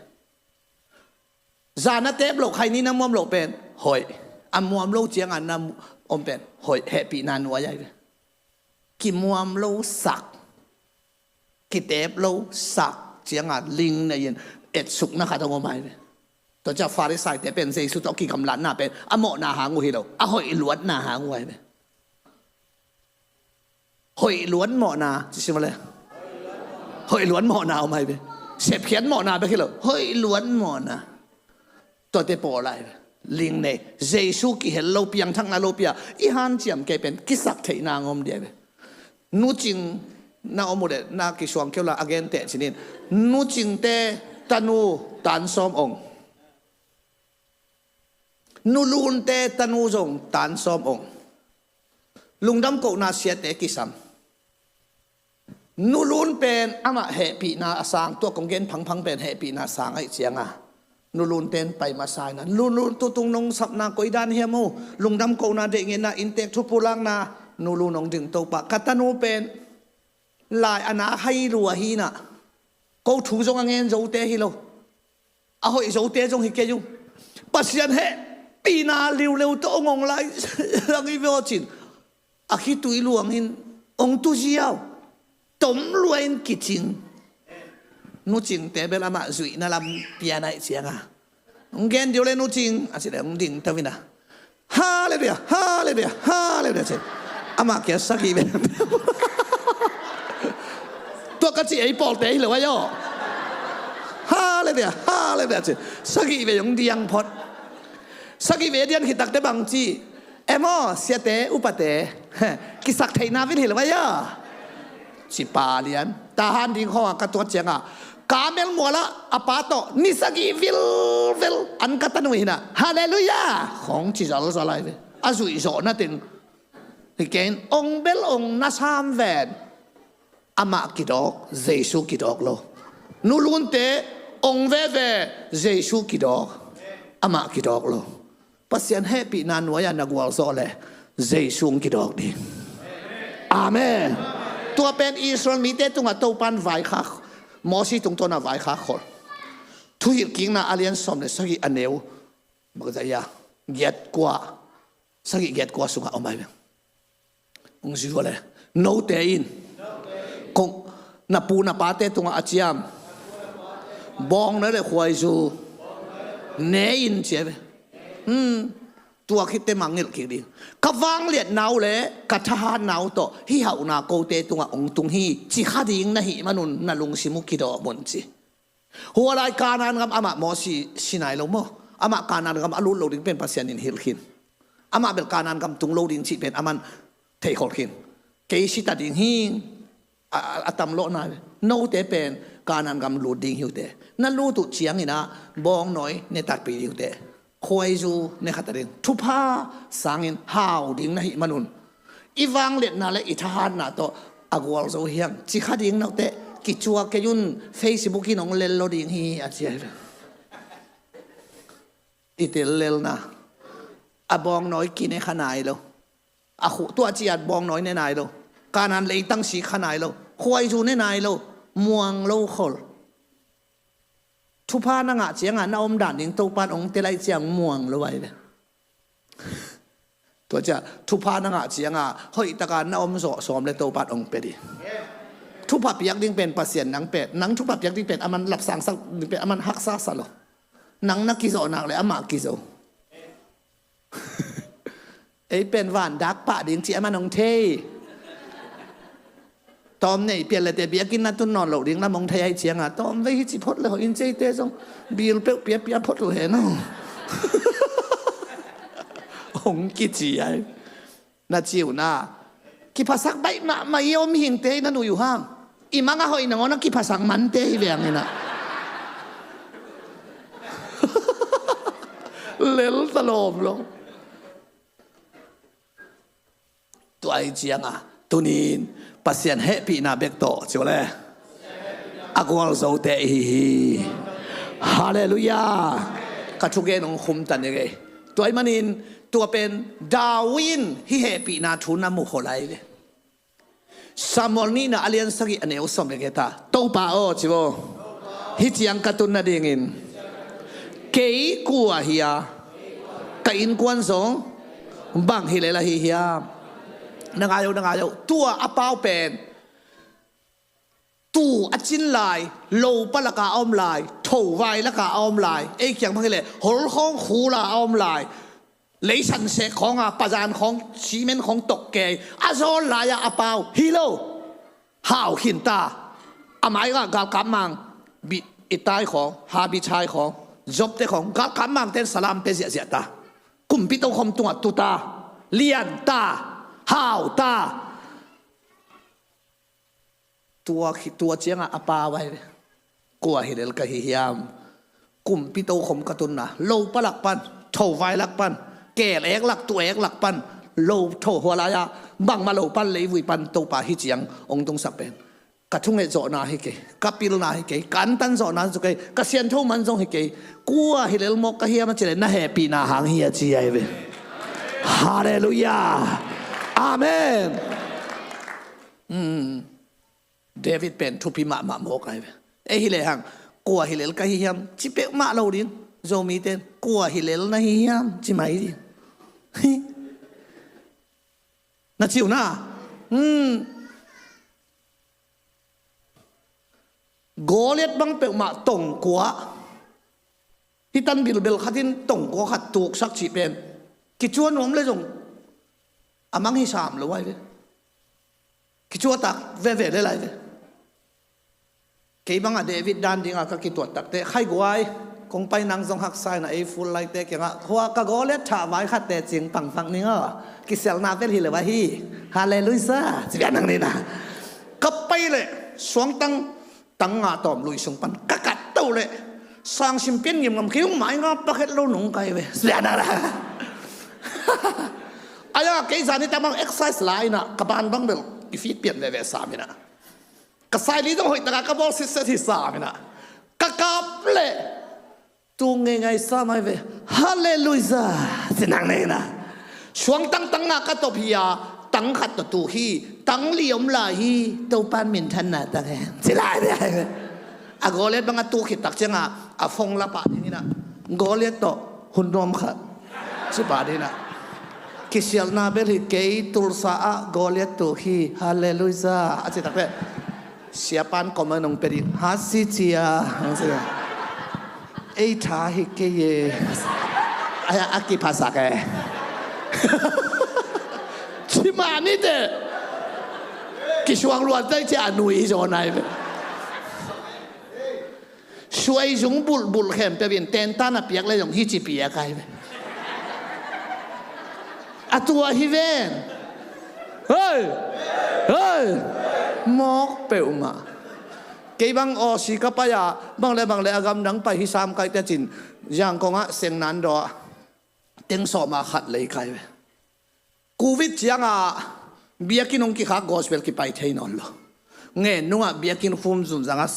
Zan a tep loh khaini na muam loh pen hoih. A muam lo cianga na om pen hoih, hehpihna nuai ai ve. Kimuam lo sak, kitep lo sak cianga ling nei in etsukna khat hong om ai ve. Tua ciah Farisaite pen Jesu tawh kigamlatna pen a mawhna hang uh hi lo, a hoih luatna hang uh ai ve. Hoih luat mawhna ci sim le. Hoih luat mawhna om ai ve. Sepkhiat mawhna bek hi lo, hoih luat mawhna. Tuate pawl ai ve. Ling nei, Jesu kihel lo, piangthakna lo pia, i hanciam kei pen kisak theihna ngom dia ve. Nucing na om uh le na kisuang keu la a gen teh cinin. Nucingte tanu tan sawm ong. Nulunte tanu zong tan sawm ong. Lungdam kohna siate kisam. Nulun pen amah hehpihna a sang, tua kong gen phangphang pen hehpihna sang aih cianga nulunten pai masa ina. Nulun tutung nong sapna koidan hiam uh, lungdam kohna deih ngenna, inntek thupulakna, nulun nong ding Topa. Ka tanu pen lai a na hai lua hi na. Ko thu zong a ngen zote hi lo, a hoih zote zong hi kei uh. Pasian hehpihna liuleu tawh ong ong lai zang i ve aw cin. A khitui luangin ong tu ziau, tom luain kicing. Nucingte bel amah zuihna lam pian aih cianga ong gen diu le nucing a ci le ong ding tawina. Halleluia, halleluia, halleluia ci. Amah kia sagih ve. Tua ka ci ei pawlte hi lo ayo. Halleluia, halleluia ci. Sagih ve ong diang phot. Sagih ve dian khitakte bang ci. Emaw siate upate, kisak theihna vin hi lo ayo. Cipa lian tahan ding khawng a ka tuat cianga kamel muala a pa tawh ni sagih vilvel an ka tanui hina. Halleluia khong ci zalzal ai ve. A zuihzawhna teng hi kein ong bel ong na sam ven. Amah kidawk, Jesu kidawk lo. Nulunte ong veve, Jesu kidawk. Amah kidawk lo. Pasian hehpihna nuai-a na gualzawh le Jesu ong kidawk ding. Amen. Tua pen Israel mite tungah Topan vaikhak, Mosi tungtawna vaikhak khol. Thuhilhkikna a lian sawm le sagih a neu, bakzaya, giat kua, sagih giat kua sungah om ai ve. Ong zui vua le note in kong na pu na pate tungah a ciam bawngnawi le khuaizu ne in ci ai ve. Tua khitte mangngilh kik ding. Ka vangliatna uh le ka thahatna uh tawh hih hauhna kote tungah ong tung hi, ci kha ding na hih manun na lungsim uh kidawm un ci. Hua lai Kanaan gam amah Mosi si nai lo maw? Amah Kanaan gam a lut lo ding pen Pasian in hilh khin. Amah bel Kanaan gam tung lo ding cih pen aman theikhol khin. Kei si ta ding hi. A, a, a tam lawh nai. Note pen Kanaan gam lut ding hi uh te. Na lut uh ciangin ah bawngnawi ne takpi ding uh te. Khuaizu ne kha ta ding. Thupha sangin hau ding na hih manun i vangliatna le i thahatna tawh a gualzo hiam, ci kha ding note. Kicuak kei un, Facebook in ong lel lo ding hi a ci ai ve. I til lelna. A bawngnawi kine kha nai lo. A khu tua ciat bawngnawi ne nai lo. Kanaan leitang sik kha nai lo. Khuaizu ne nai lo. Muang lo khol. Thupha na ngah cianga na om dan ding Topan ong tel ai ciang muang lo ai ve. Tua cia thupha na ngah cianga hoihtaka na om zawh sawm le Topan ong pe ding. Thupha piak ding pen Pasian nang pet, nang thupha piak ding pen aman lapsangsak ding pen aman haksa sa lo. Nang na kizawh nak le amah kizo. Ei pen vandak pah ding ci a man hong thei. Tawm nei pian lete biakinn na tun nawn loh ding lam hong thei ahih cianga tawm vei hi ci phot le hoih in ceite zong bil peuh piapia phot lo hen aw. Hong kici ai. Na ci uh na, kiphasak baih mahmah i om hingte i na nui uh hang. I mang a hoih nangawn a kiphasak mante hi veng hi na. Lel ta lawm lo. Tua ahih cianga tunin Pasian hehpihna bek tawh ci uh le a gualzote ihi hi. Halleluiah. Ka thugen hong khumta ni kei. Tua ahih manin tua pen David in hih hehpihna thu na mu khol lai ve. Samuel nihna a lian sagih a neu sawm le giat ah, Topa aw, ci vo. Hih ciang ka tun nadingin kei kua hi a, ka innkuan zong bang hi lel ahi hiam? Na ngai o, na ngai o. Tua a pau pen tuu a cin lai, lopa laka a om lai, thovai laka a om lai, ei kiang bang hileh holkhawng khula a om lai, leisan sek khawnga pazan khawng simen khawng tok kei a zawl lai-ah a pau hi lo. Hau khin ta. A mai-ah galkap mang, Ittai khawng, Habichai khawng, Jobte khawng, galkap mangten salam pe ziahziah ta. Kumpi tokhom tungah tu ta, lian ta, hau ta. Tua khi, tua ciangah a pau ai ve. Kua hi lel ka hi hiam? Kumpi tokhom ka tunna, lopa lak pan, thovai lak pan, keel ek lak, tu ek lak pan, lo tho hua lai-ah bangmah lo pan, leivui pan Topa hih ciang hong tungsak pen ka thunget zawhna hi kei, ka pilna hi kei, ka antan zawhna hi kei, ka siantho man zong hi kei. Kua hi lel mawk ka hiam a cileh na hehpihna hang hi a ci ai ve. Halleluiah. Amen. David pen thupi mahmah mawk ai ve. Ei hi lehang kua hi lel ka hi hiam ci peuhmah lo ding. Zomite in kua hi lel na hi hiam ci mai ding. Na ci uh na. Goliat bang peuhmah tongkua, hih tan bilbel khatin tongkua khat tuksak cih pen kicuan nuam le zong a mang hi sam lo ai ve. Kicuatak veve le lai ve. Kei bangah David dan dinga ka kituat takte, khai guai, kong pai nang zong haksa ina ei ful laite kiangah hua ka Goliat thah vai khatte cing pangfak ning aw. Kisialna vel hi lo ahi. Halleluiah. Ci bia nang nina. Ka pai leh suangtang tang nga tawm lui sung pan ka kat to leh sangsim pian ngimngam kei ung mai nga pakhet lo nung kai ve. Ci bia nang na. Aya kei zani tamang exercise la ina ka ban bang bel kifit pian veve sam ina. Ka saili zong hoih taka ka bawl sitset hi sam ina. Ka kap leh tung ngeingai sam ai ve. Halleluiah. Ci nang nei ina. Suang tang tang nga ka top hi a, tang khat tawh tu hi, tang li om lai hi, Topan minthanna tang hen. Ci lai ding ai ve. A Goliat bang a tu khit tak cianga a phone la pah ding ina. Goliat tawh hun nuam khat. Ci pah ding ina. Kisialna bel hi kei, Tulsa ah Goliat tu hi. Halleluiah. A ci tak leh siapan comment hong pia ding. Hasi cia. Hong ci. Ei tha hi kei e. Ai a kiphasak e. Ci mah ni te. Kisuang luat tai cia a nui zaw nai ve. Suai zung bulhbulh khempeuh in tentan a piak le zong hici piak ai ve. A tua hi ven. Hei! Hei! Mawk peuhmah. Kei bang Aussie ka pai-a bang le bang le a gamdang pai hi sam kaite cin, Zangkong ah sengnan daw ah teng sawma khat lei kai ve. Covid cianga biakinn hong kikhak, gospel kipai thei nawn lo. Ngen nungah biakinn khum zumzanga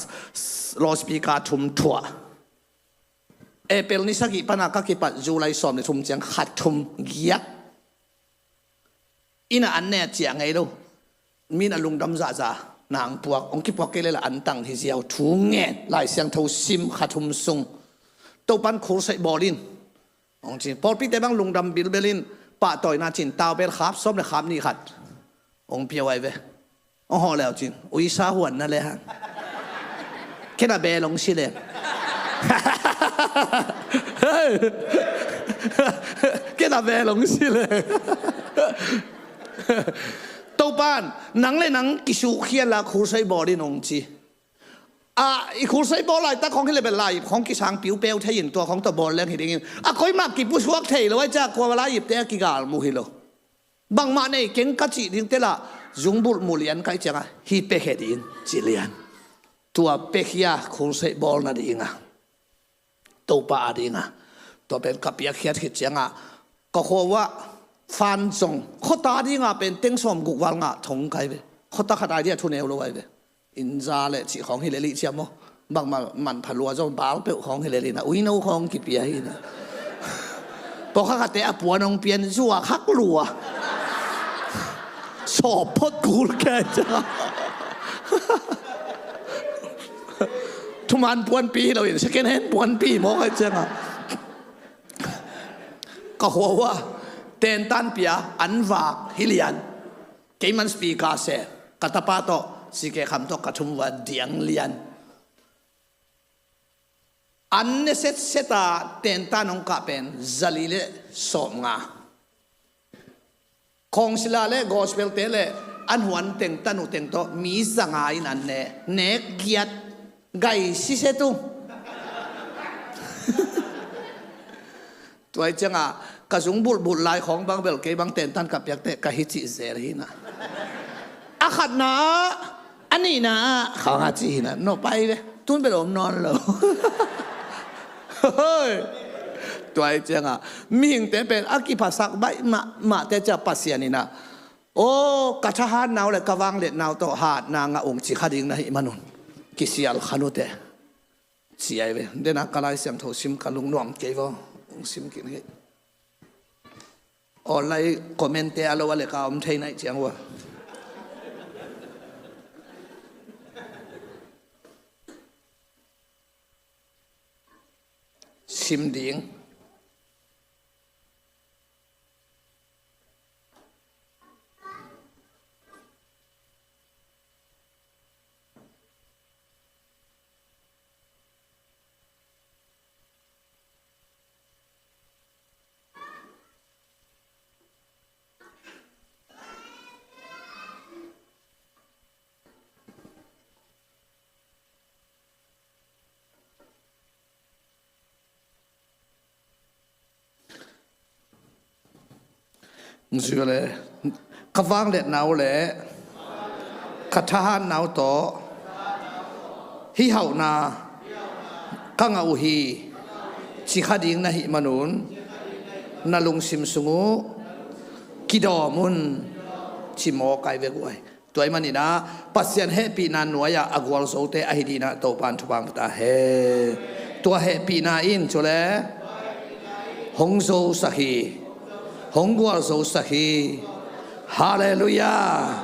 loudspeaker thum thuah. April ni sagih pana ka kipat July sawm le thum ciang khat thum giat. Ina an ne a ciah ngei lo. Min a lungdam zahzah nang puak, hong kipuak kei lela an tang hi ziau, thu ngen, Lai Siangtho sim khat thum sung. Topan khur saih bawl in. Hong ci, pawlpite bang lungdam bilbel in, pahtawina cin, taubel khap sawm le khap nih khat hong pia uh ai ve. Hong hawh leu cin, uisa huan na le hang. Kena bel hong si le. Kei na ve long si le. Topan nang le nang kisukhian la khursaih bawl in hong ci. A i khursaih bawl laitak khong hi le bel lai khong kisang piupeu thei in tua khong tawh bawl leng hi dingin a koimah kipusuak thei lo ai ca kua lai ipte a kigal mu hi lo. Bangmah nei keng ka cih ding te lah zungbulh mulian kai cianga hi pekhe ding ci lian. Tua pekhia khursaih bawl na dinga Topa a dinga tua pen ka piakkhiat khit cianga ka khua uah fan zong khuata dinga pen teng sawm guk val ngah thong kai ve. Khuata khat ai dia thu neu lo ai ve. Inza le cih khawng hi le lih ciam maw? Bangmah manpha lua zong bal peuh khawng hi le lih na uino khawng kipia hi na. Pawkha khatte a puan hong pian zua khak lua. Sawp phot kul kai cianga thuman puanpi hi loin second hand puanpi maw kai cianga ka huahuah tentan pia an vak hi lian. Keiman speaker se ka tapa tawh sike kham tawh ka thum va diang lian. An ne setseta tentan hong kah pen zali le sawmnga. Khongsila le gospel te le an huan teng tanu teng tawh mi zanga in an ne nek giat gai sisetu. Tuai cianga ka zung bulhbulh lai khawng bang bel kei bang tentan ka piakte ka hi cih zel hi na. A khatna ah a nihna ah khawng a cih hi na no pai ve tun bel om nawn lo. Tuai cianga mihingte pen a kiphasak baih mahmahte cia Pasian hi na. Aw ka thahat nau le ka vanglet nau tawh hatna ngah ung ci kha ding na hih manun kisial khanute. Ciai ve dena ka Lai Siangtho sim ka lungnuam kei vaw ung sim kin hi. Online comment te a lo a le ka om thei naih ciang ua sim ding. Zui le ka vanglet nau le ka thahat nau tawh hi hauhna ka ngah uh hi. Ci kha ding na hih manun na lungsim sung uh kidawm un ci maw kai vek uh ai. Tua ih maninah Pasian hehpihna nuai-ah a gualzote ahi dinah Topan thupha pia ta hen. Tua hehpihna in cule hong zosak hi, hong gualzosak hi. Halleluiah.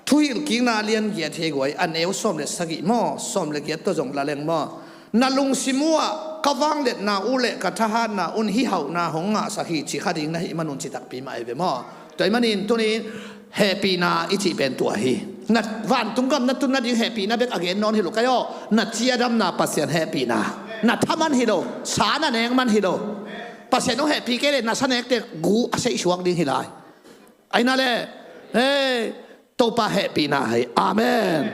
Thuhilhkikna a lian giat hi guai a neu sawm le sagih maw sawm le giat tawh zong la leng maw? Na lungsim uhah ka vangliatna uh le ka thahatna un hi hauhna hong ngahsak hi ci kha ding na hih manun ci takpi mah ahi ve maw? Tua ih manin tunin hehpihna i cih pen tua hi. Na vantung gam na tun nading hehpihna bek a gen nawn hi lo kai aw. Na ciadamna Pasian hehpihna na thaman hi lo, sa na nekman hi lo. Pasian hong hehpih kei le na sa nekte gu a seihsuak ding hi lai. Aina le hei Topa hehpihna hei. Amen.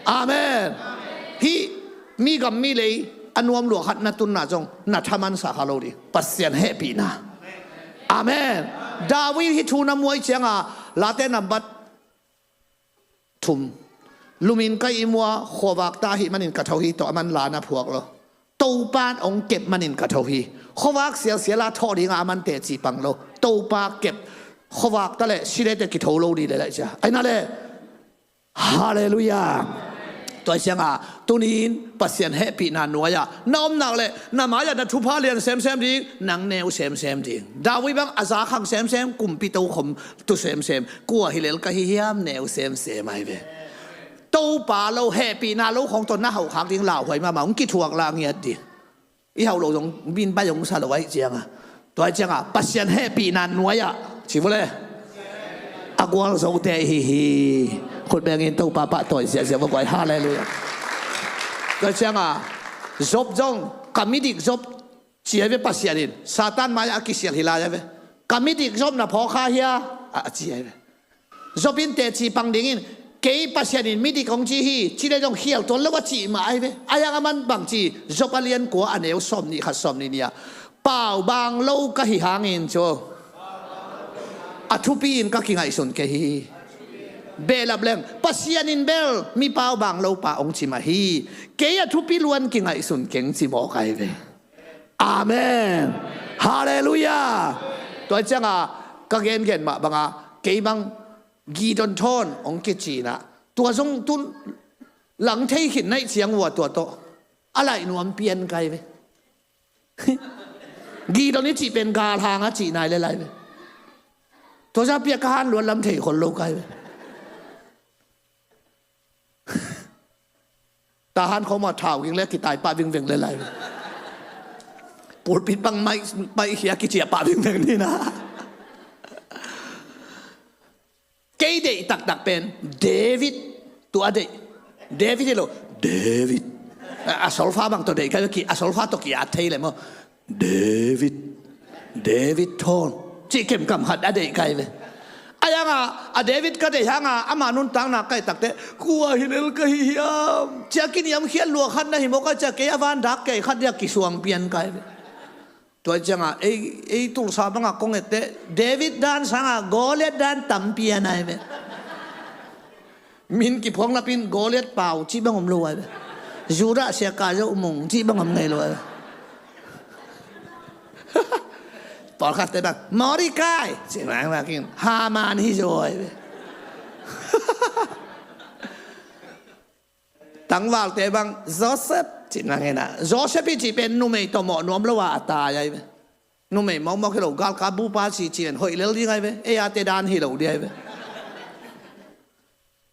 Amen. Hih mi gam mi lei a nuam lua khat na tunna zong na thaman sa kha lo ding Pasian hehpihna. Amen. David hih thu na muai cianga Late nambat thum lumin ka ihmua khuavak ta ahih manin ka tho hi tawh a man la na phuak lo. Topan ong kep manin ka tho hi. Khuavak sialsiala thawh dinga a man teci pang lo. Topa kep khuavak ta le silete kitho lo dih le laih cia aina le. Halleluiah. Tua sianga tunin Pasian hehpihna nuai-ah na omnak le na mai-ah na thupha lian semsem ding nang neu semsem ding David bang a zakhang semsem kumpi tokhom tu semsem kua hilel ka hi hiam neu semsem ahi ve. Topa lo hehpihna lo khawng tawh na hauhkhak ding lauhuai mahmah hong kithuak la ngiat ding. I hauh lo zong min bai hong sa lo aih cianga tua aih cianga Pasian hehpihna nuai-ah ci vule a gualzote ahi hi. Khutbengin Topa pahtawi ziahziah va guai halleluiah. Tua cianga Job zong ka midik Job Ci ai ve Pasian in, Satan mai-ah a kisial hi lai ai ve. Ka midik Job na phawk kha hia? A, a ci ai ve. Job in teci pang dingin, kei Pasian in midik hong ci hi, ci le zong khial tuan lo a cih mah ai ve. A yang a man bang ci, Job a lian kua a neu sawm nih khat sawm nih nih ah, pau bang lo ka hi hangin cu a thupi in ka kingaihsun kei hi. Behlap leng, Pasian in bel mi pau bang lo pa hong ci mah hi. Kei a thupi luan kingaihsun keng ci mawk ai ve. Amen. Halleluiah. Tua cianga ka gengen mah banga kei bang Gideon thawn hong kicinah tua zong tun lang thei khin naih ciang ua tua tawh a laih nuam pian kai ve. Gideon i cih pen galhang a cih nai le lai ve. Tua za piak ka han luan lam thei khol lo kai ve. Tahan khawmah thau ging le kitai pah vingveng le lai. Pulpit bang maih, maih khia kicia pah vingveng ni na. Kei deih taktak pen David tua deih. David hi lo, David. A, a solfa bang tawh deih kai ki, a solfa tawh ki at thei le maw. David, David thawn cih kemkam khat a deih kai ve. A yanga a David ka deih hanga ama nuntakna kai takte kua hi lel ka hi hiam cia kiniamkhiat lua khat na hi mawk a cia kei a van dak kei khat dia kisuang pian kai ve. Tua cianga ei, ei tulsa banga kong ette David dan sanga Goliath dan tam pian ai ve. Min kiphuang lapin Goliath pau cih bang om lo ai ve. Judah siaka zo mung cih bang om ngei lo ai ve. Pawlkhatte bang Mordecai cih bang bangin Haman hi zo ai ve. Tangvalte bang Joseph cih bangin a Joseph i cih pen numei tawh mawh nuam lo a a tai ai ve. Numei mawkmawk hi lo galka bupa cih cih pen hoih lel ding ai ve. Ei ate dan hi lo ding ai ve.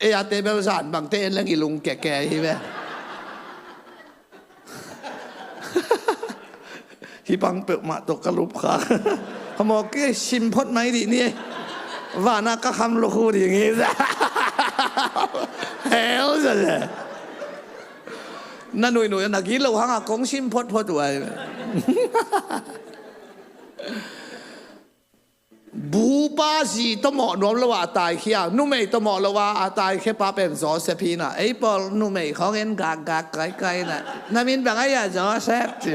Ei a table zan bangte en leng i lung keke hi ve. Hi bang peuhmah tawh ka lup kha. Khamawk kei sim phot mai dih ni. Vana ka kham lukhu ding hi. Hel zia zia. Na nuinui na gilo hanga kong sim phot phot uh ai. Bupa zi tawh mawh nuam lo a a taikhia, numei tawh mawh lo a a taikhia pa pen Joseph hi na. Ei pawl numei khawng en gakgak kaikai na. Na min bang ai a Joseph ci.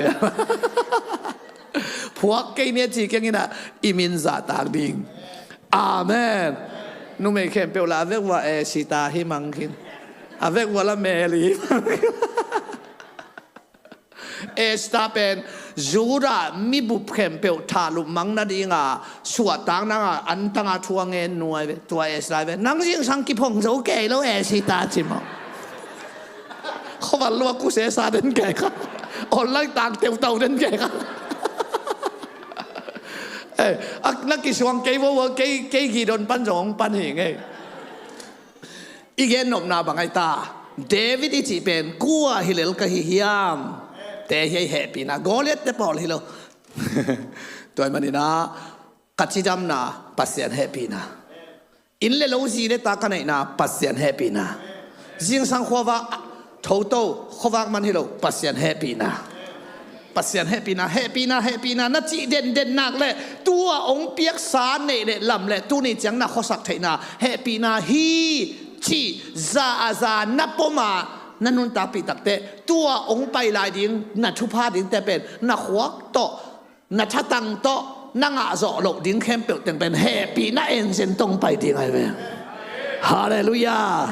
Phuak kei ni a ci keng ina i min zahtak ding. Amen. Numei khempeuh la a vek ua Esita hi mang khin. A vek ua la Mary hi mang khin. Esther pen Judah mibup khempeuh thahlup mang nadinga suahtak nanga antanga thu a ngen nuai ve. Tua Esther ve nang zingsang kiphong zo kei lo Esther ci maw? Khuaval lua kuse sa den kei kha. Online tang teutau den kei kha. Eh, a, na kisuang kei vo vo kei, kei Gideon pan zong pan hi ngei. I gen nopna bang ai ta? David i cih pen kua hi lel ka hi hiam? Te hi ei hehpihna Goliath te pawl hi lo. Tua hi manina ka cidamna Pasian hehpihna. Inn le lo zi le ta ka neihna Pasian hehpihna. Zingsang khuava thoto khuavak man hi lo Pasian hehpihna. Pasian hehpihna, hehpihna, hehpihna na cih denden nak le tua ong piaksa neih le lam le tuni ciang na khuasak theihna hehpihna hi cih za a za na poma na nuntakpih takte tua ong pai lai ding na thupha dingte pen na khuak tawh na thatang tawh na ngah zawh loh ding khempeuh teng pen hehpihna engine tong pai ding ai ve. Halleluiah.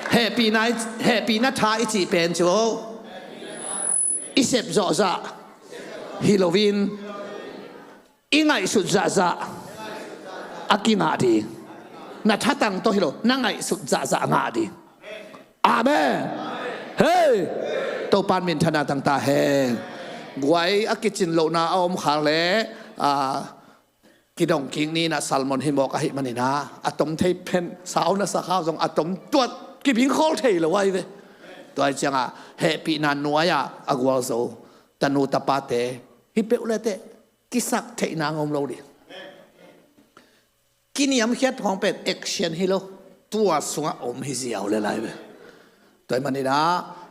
Hehpihna, hehpihna tha i cih pen cu i sep zawhzah hi loin i ngaihsut zahzah a kingah ding. Na thatang tawh hi lo, na ngaihsut zahzah a ngah ding. Amen. Hei, Topan minthanna tangta hen. Guai a kicin lohna a om khak le a kidong kik ni na salmon hi mawk ahi manina a tom thei phen sau na sakhau zong a tom tuat kibing khawl thei lo ai ve. Tua ai cianga hehpihna nuai-ah a gualzo tanu tapate hi peuh le teh kisak theihna ngom lo dih. Kiniamkhiat hong pen action hi lo. Tua sungah om hi ziau le lai ve. Tua hi manina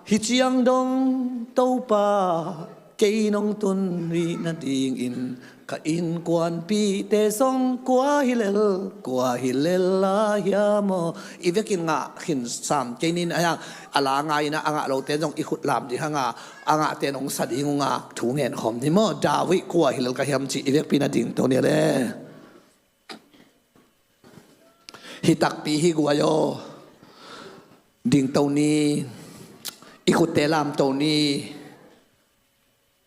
hi ciang dong Topa Kei nong tun rih nadingin ka innkuanpihte zong kua hi lel, kua hi lel lai hiam aw? I vekin ngah khin sam kei ning a, a la ngai-in a ngah lote zong i khut lam ding hang a, a ngahte in hong sa ding uh ngak thu ngen khawm ni maw? David kua hi lel ka hiam cih i vekpi-in a dingto ni le. Hi takpi hi guai aw. Dingto ni. I khutte lamto ni.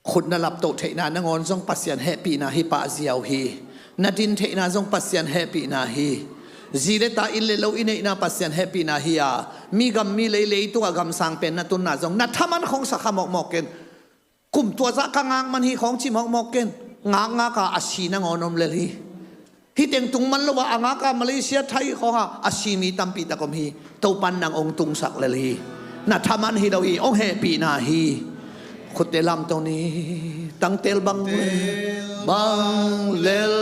Khut na laptoh theihna nangawn zong Pasian hehpihna hi pah ziau hi. Na din theihna zong Pasian hehpihna hi. Zi le ta, inn le lo i neihna Pasian hehpihna hi a, mi gam mi lei, leitungah gamsang pen na tunna zong na thaman khong sa kha mawkmawk ken. Kum tua zah ka ngak man hi khong ci mawkmawk ken. Ngakngak a, a si nangawn om lel hi. Hih teng tung man lo a, a ngak a Malaysia, Thai khong a, a si mi tampi tak om hi. Topan nang hong tungsak lel hi. Na thaman hi lo hi, hong hehpihna hi. Khutte lamto ni. Tangtel bang lel, bang lel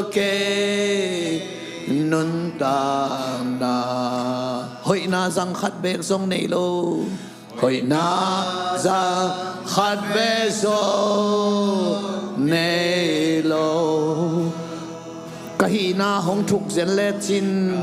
kei nuntakna. Hoihna zang khat beek zong nei lo. Hoihna zang khat beek zong nei lo. Ka hihna hong thuk zen lecin.